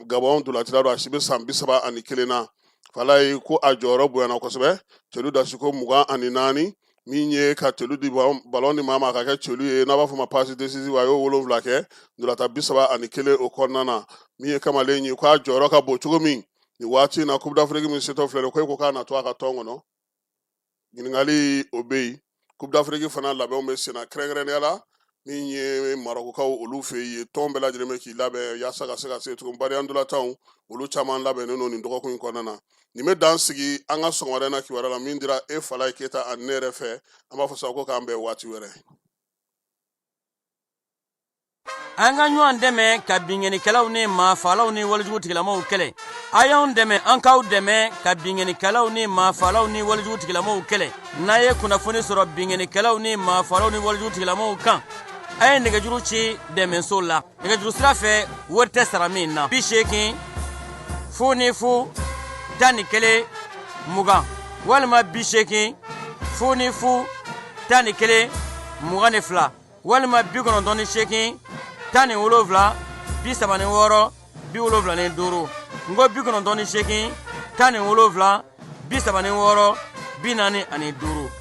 Gabon ntolacila don, a si bɛ san 31 na fala ye, ko a jɔyɔrɔ bonyana kosɛbɛ, celu dasiko 24, min ye ka celu di balon di maa ma ka kɛ celu ye, n'a b'a fɔ ma passe décisive, a y'o 7 kɛ ntolatan 31 o kɔnɔna na. Min ye kamalen ye, k'a jɔyɔrɔ ka bon cogo min nin waati in na, Coupe d'Afrique min setɔ filɛ, ko e ko k'a na to a ka tɔn kɔnɔ, ɲininkali o bɛ yen. Coupe d'Afrique fana labɛnw bɛ senna, kɛrɛnkɛrɛnnenya la min ye Marɔkukaw olu fɛ yen, tɔn bɛɛ lajɛlen bɛ k'i labɛn yaasa ka se ka se tugun bari ntolatanw olu caman labɛnnen don nin dɔgɔkun in kɔnɔna na. Nin bɛ dan sigi an ka sɔgɔmada in na kibaruya la min dira e Falaye Keyita ani ne yɛrɛ fɛ. An b'a fɔ sa ko k'an bɛn waati wɛrɛ. An ka ɲɔgɔn dɛmɛ ka binkannikɛlaw ni maafaalaw ni walejugu tigilamaw kɛlɛ. A y'anw dɛmɛ, an k'aw dɛmɛ ka binkannikɛlaw ni maafaalaw ni walejugu tigilamaw kɛlɛ. N'a ye kunnafoni sɔrɔ binkannikɛlaw ni maafaalaw ni walejugu tigilamaw kan, a ye nɛgɛjuru ci dɛmɛso la nɛgɛjuru sira fɛ, wari tɛ sara min na: 80 0 0 11 20 walima 80 0 0 11 22 walima 98 17 36 75. N ko 98 17 36 45.